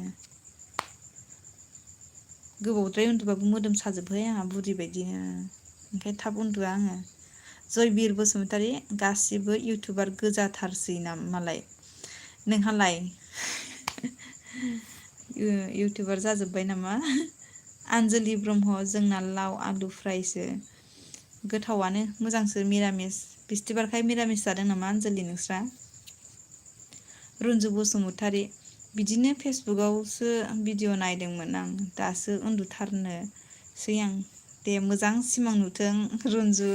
गोबावद्राय उन्दुबाबो मोदोम साजोबहाय आंहा बुरि बायदिनो ओंखायनो थाब उन्दुआ आङो जयबिर बसुमतारी गासिबो इउटुबार गोजाथारसै मालाय नोंहालाय इउटुबार जाजोब्बाय नामा आनजलि ब्रह्म जोंना लाव आलु फ्रायसो गोथावानो मोजांसो मिरामिस बिस्थिबारखाय मिरामिस जादों नामा आनजलि नोंस्रा रुनजु बसुमतारी बिदिनो फेसबुकआवसो भिडिअ नायदोंमोन आं दासो उन्दुथारनोसै आं दे मोजां सिमां नुथों रुनजु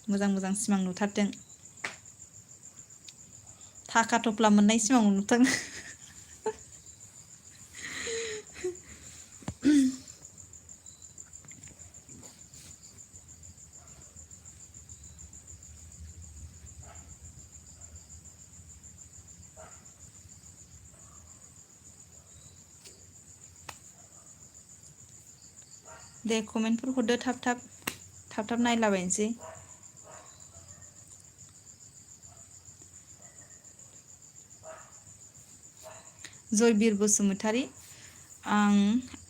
मोजां सिमां नुथारथों थाखा थफ्ला मोननाय सिमां नुथों दे कमेन्टफोर हरदो थाब नायलाबायनोसै जयबिर बसुमतारी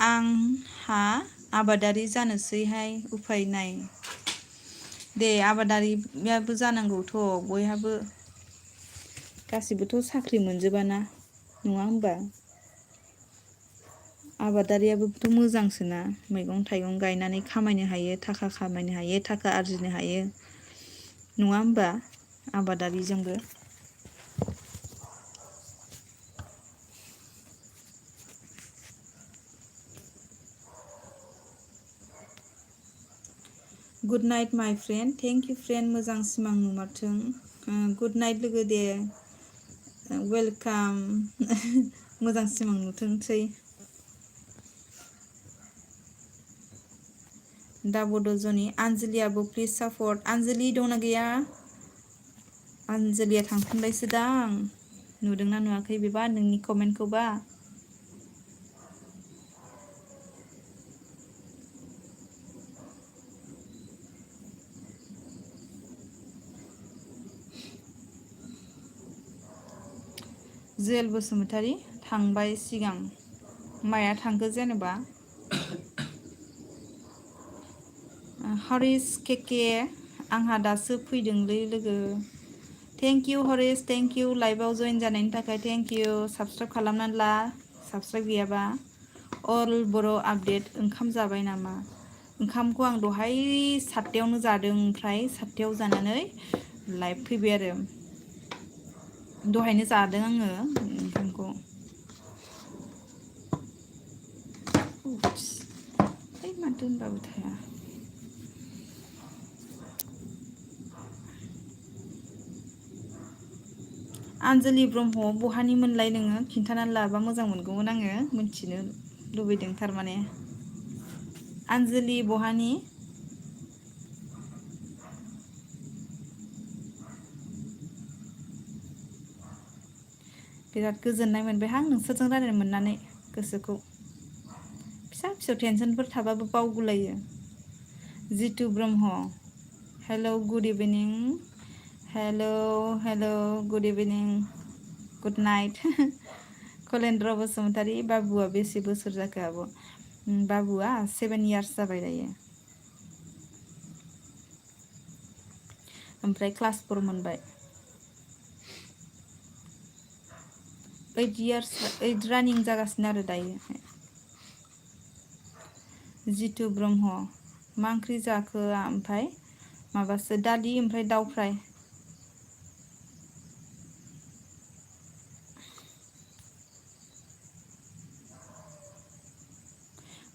आंहा आबादारि जानोसैहाय उफाय नाय दे आबादारियाबो जानांगौथ' बयहाबो गासिबोथ' साख्रि मोनजोबाना नङा होमबा आबादारियाबोथ' मोजांसोना मैगं थाइगं गायनानै खामायनो हायो थाखा खामायनो हायो थाखा आरजिनो हायो नङा होमबा आबादारिजोंबो गुड नाइट माय फ्रेन्ड थेंक इउ फ्रेन्ड मोजां सिमां नुमारथों गुड नाइट लोगो दे वेलकाम मोजां सिमां नुथोंसै दा बड'जनि आनजलियाबो प्लिज सापर्ट आनजलि दंना गैया आनजलिया थांफिनबायसो दां नुदोंना नुवाखै बेबा नोंनि कमेन्टखौबा जुवेल बसुमतारी थांबाय सिगां माया थांखो जेनेबा हरिस केके आंहा दासो फैदोंलै लोगो thank you Haris thank you लाइभआव जइन जानायनि थाखाय थेंक इउ साबस्क्राइब खालामनानै ला साबस्क्राइब गैयाबा अल बर' आपडेट ओंखाम जाबाय नामा ओंखामखौ आं दहाय 7टायावनो जादों ओमफ्राय 7टायाव जानानै लाइभ फैबाय आरो दहायनो जादों आङो ओंखामखौ माथो होनबाबो थाया आनजलि ब्रह्म बहानि मोनलाय नोङो खिन्थानानै लाबा मोजां मोनगौमोन आङो मिथिनो लुबैदों थारमाने आनजलि बहानि बिराद गोजोननाय मोनबायहां नोंसोरजों रायज्लायनो मोननानै गोसोखौ फिसा फिसौ टेनसनफोर थाबाबो बावगुलायो जितु ब्रह्म हेल' गुड इभिनिं हेल' हेल' गुड इभिनिं गुड नाइट कलेन्द्र बसुमतारी बाबुआ बेसे बोसोर जाखो आब' बाबुआ 7 इयार्स जाबाय दायो ओमफ्राय क्लास 4 मोनबाय 8 इयार्स 8 रानिं जागासिनो आरो दायो जितु ब्रह्म मा ओंख्रि जाखो ओमफ्राय माबासो दालि ओमफ्राय दाउ फ्राय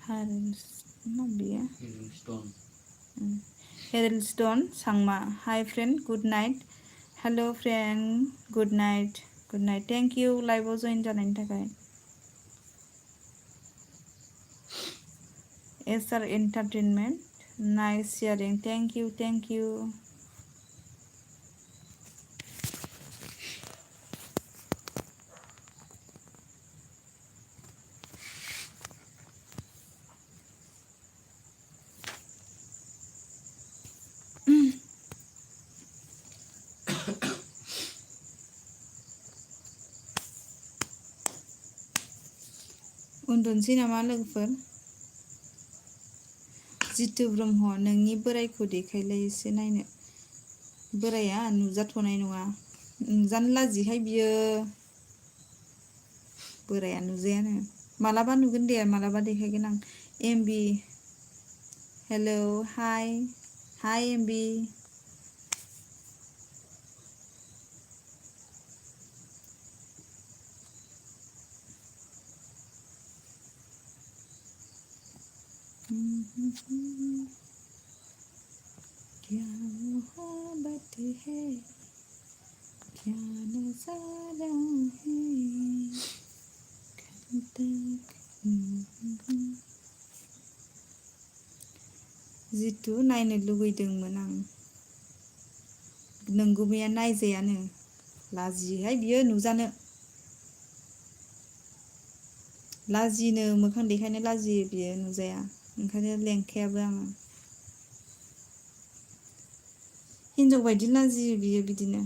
मा बियो हेरेलस्टन सांमा hi friend good night hello' friend good night thank you लाइभआव जइन जानायनि थाखाय SR entertainment nice sharing thank you उन्दुनोसै नामा लोगोफोर जितु ब्रह्म नोंनि बोरायखौ देखायलाय एसे नायनो बोराया नुजाथ'नाय नङा नुजानो लाजिहाय बियो बोराया नुजायानो मालाबा नुगोन दे मालाबा देखायगोन आं एमबि हेल' हाय एमबि क्या मोहब्बत है क्या नजारा है जितु नायनो लुगैदोंमोन आं नोंगुमैया नायजायानो लाजियोहाय बियो नुजानो लाजिनो मोखां देखायनो लाजियो बियो नुजाया ओंखायनो लेंखायाबो आङो हिनजाव बायदि लाजियो बियो बिदिनो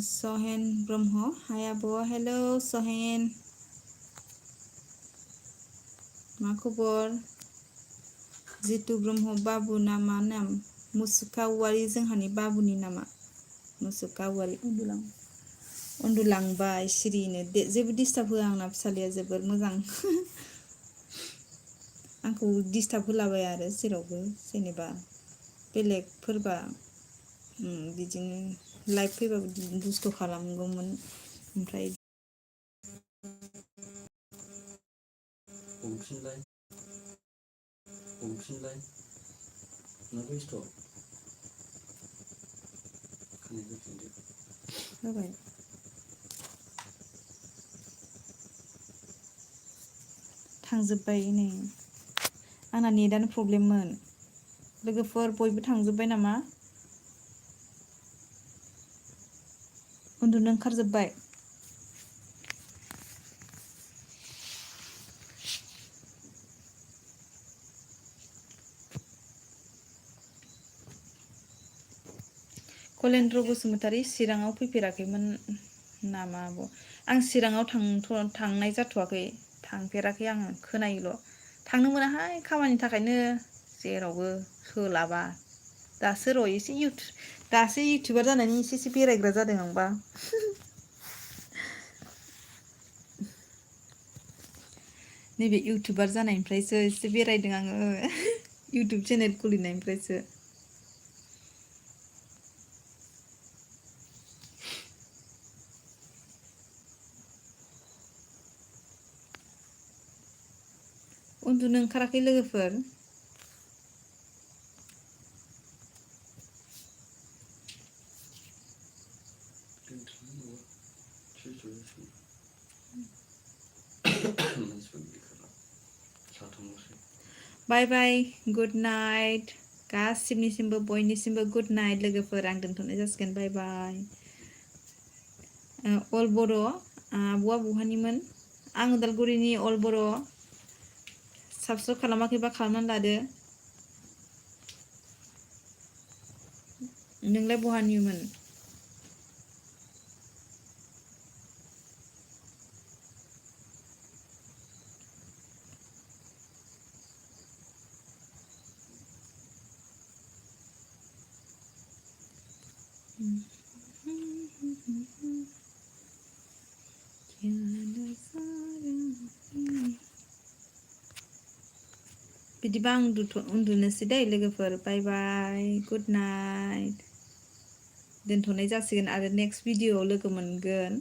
सहेन ब्रह्म हाय आब' हेल' सहेन मा खबर जितु ब्रह्म बाबु नामा नाम मुसुखा औवारि जोंहानि बाबुनि नामा मुसुखा औवारि उन्दुलांबाय सिरिनो जेबो डिस्टार्ब होआ आंना फिसालिया जोबोर मोजां आंखौ डिस्टार्ब होलाबाया आरो जेरावबो जेनेबा बेलेगफोरबा बिदिनो लाइभ फैबाबो दुस्थ' खालामगौमोन ओमफ्राय होबाय थांजोब्बाय नै आंना नेटानो प्रब्लेममोन लोगोफोर बयबो थांजोब्बाय नामा उन्दुनो ओंखारजोब्बाय कलेन्द्र बसुमतारी चिराङाव फैफेराखैमोन नामा आब'? आं चिराङाव थांनाय जाथ'वाखै, थांफेराखै आङो, खोनायोल'। थांनो मोनाहाय खामानिनि थाखायनो जेरावबो सोलाबा। दासो र' दासो इउटुबार जानायनि एसे बेरायग्रा जादों आंबा। नैबे इउटुबार जानायनिफ्रायसो एसे बेरायदों आङो। इउटुब चेनेल खुलिनायनिफ्रायसो। उन्दुनो ओंखाराखै लोगोफोर? Bye bye, good night. गासिबनिसिमबो बयनिसिमबो गुड नाइट लोगोफोर। आं दोनथ'नाय जासिगोन, बाय बाय। अल बर' आब'आ बहानिमोन? आं उदालगुरिनि अल बर'। साबस्क्राइब खालामाखैबा खालामनानै लादो। नोंलाय बहानिमोन? बिदिबा आं उन्दुनोसै दै लोगोफोर। Bye bye, good night. दोनथ'नाय जासिगोन आरो नेक्स्ट भिडिअ'आव लोगो मोनगोन।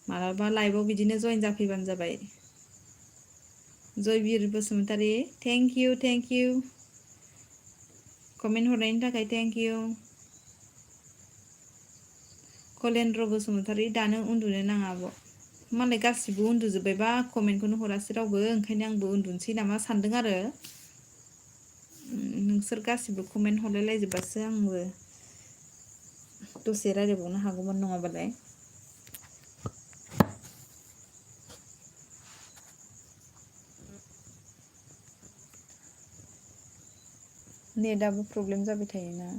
मालाबा लाइभआव बिदिनो जइन जाफैबानो जाबाय। जयबिर बसुमतारी, थेंक इउ। कमेन्ट हरनायनि थाखाय थेंक इउ। कलेन्द्र बसुमतारी, दानो उन्दुनो नाङा आब'। मालाय गासिबो उन्दुजोब्बायबा कमेन्टखौनो हरासै रावबो, ओंखायनो आंबो उन्दुनोसै नामा सानदों आरो। नोंसोर गासिबो कमेन्ट हरलायलायजोब्बासो आंबो दसे रायज्लायबावनो हागौमोन नङाबालाय। नेटआबो प्रब्लेम जाबाय थायोना।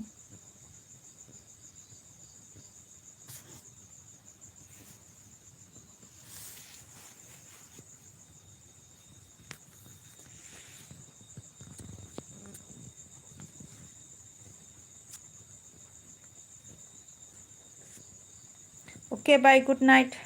Okay, bye, good night.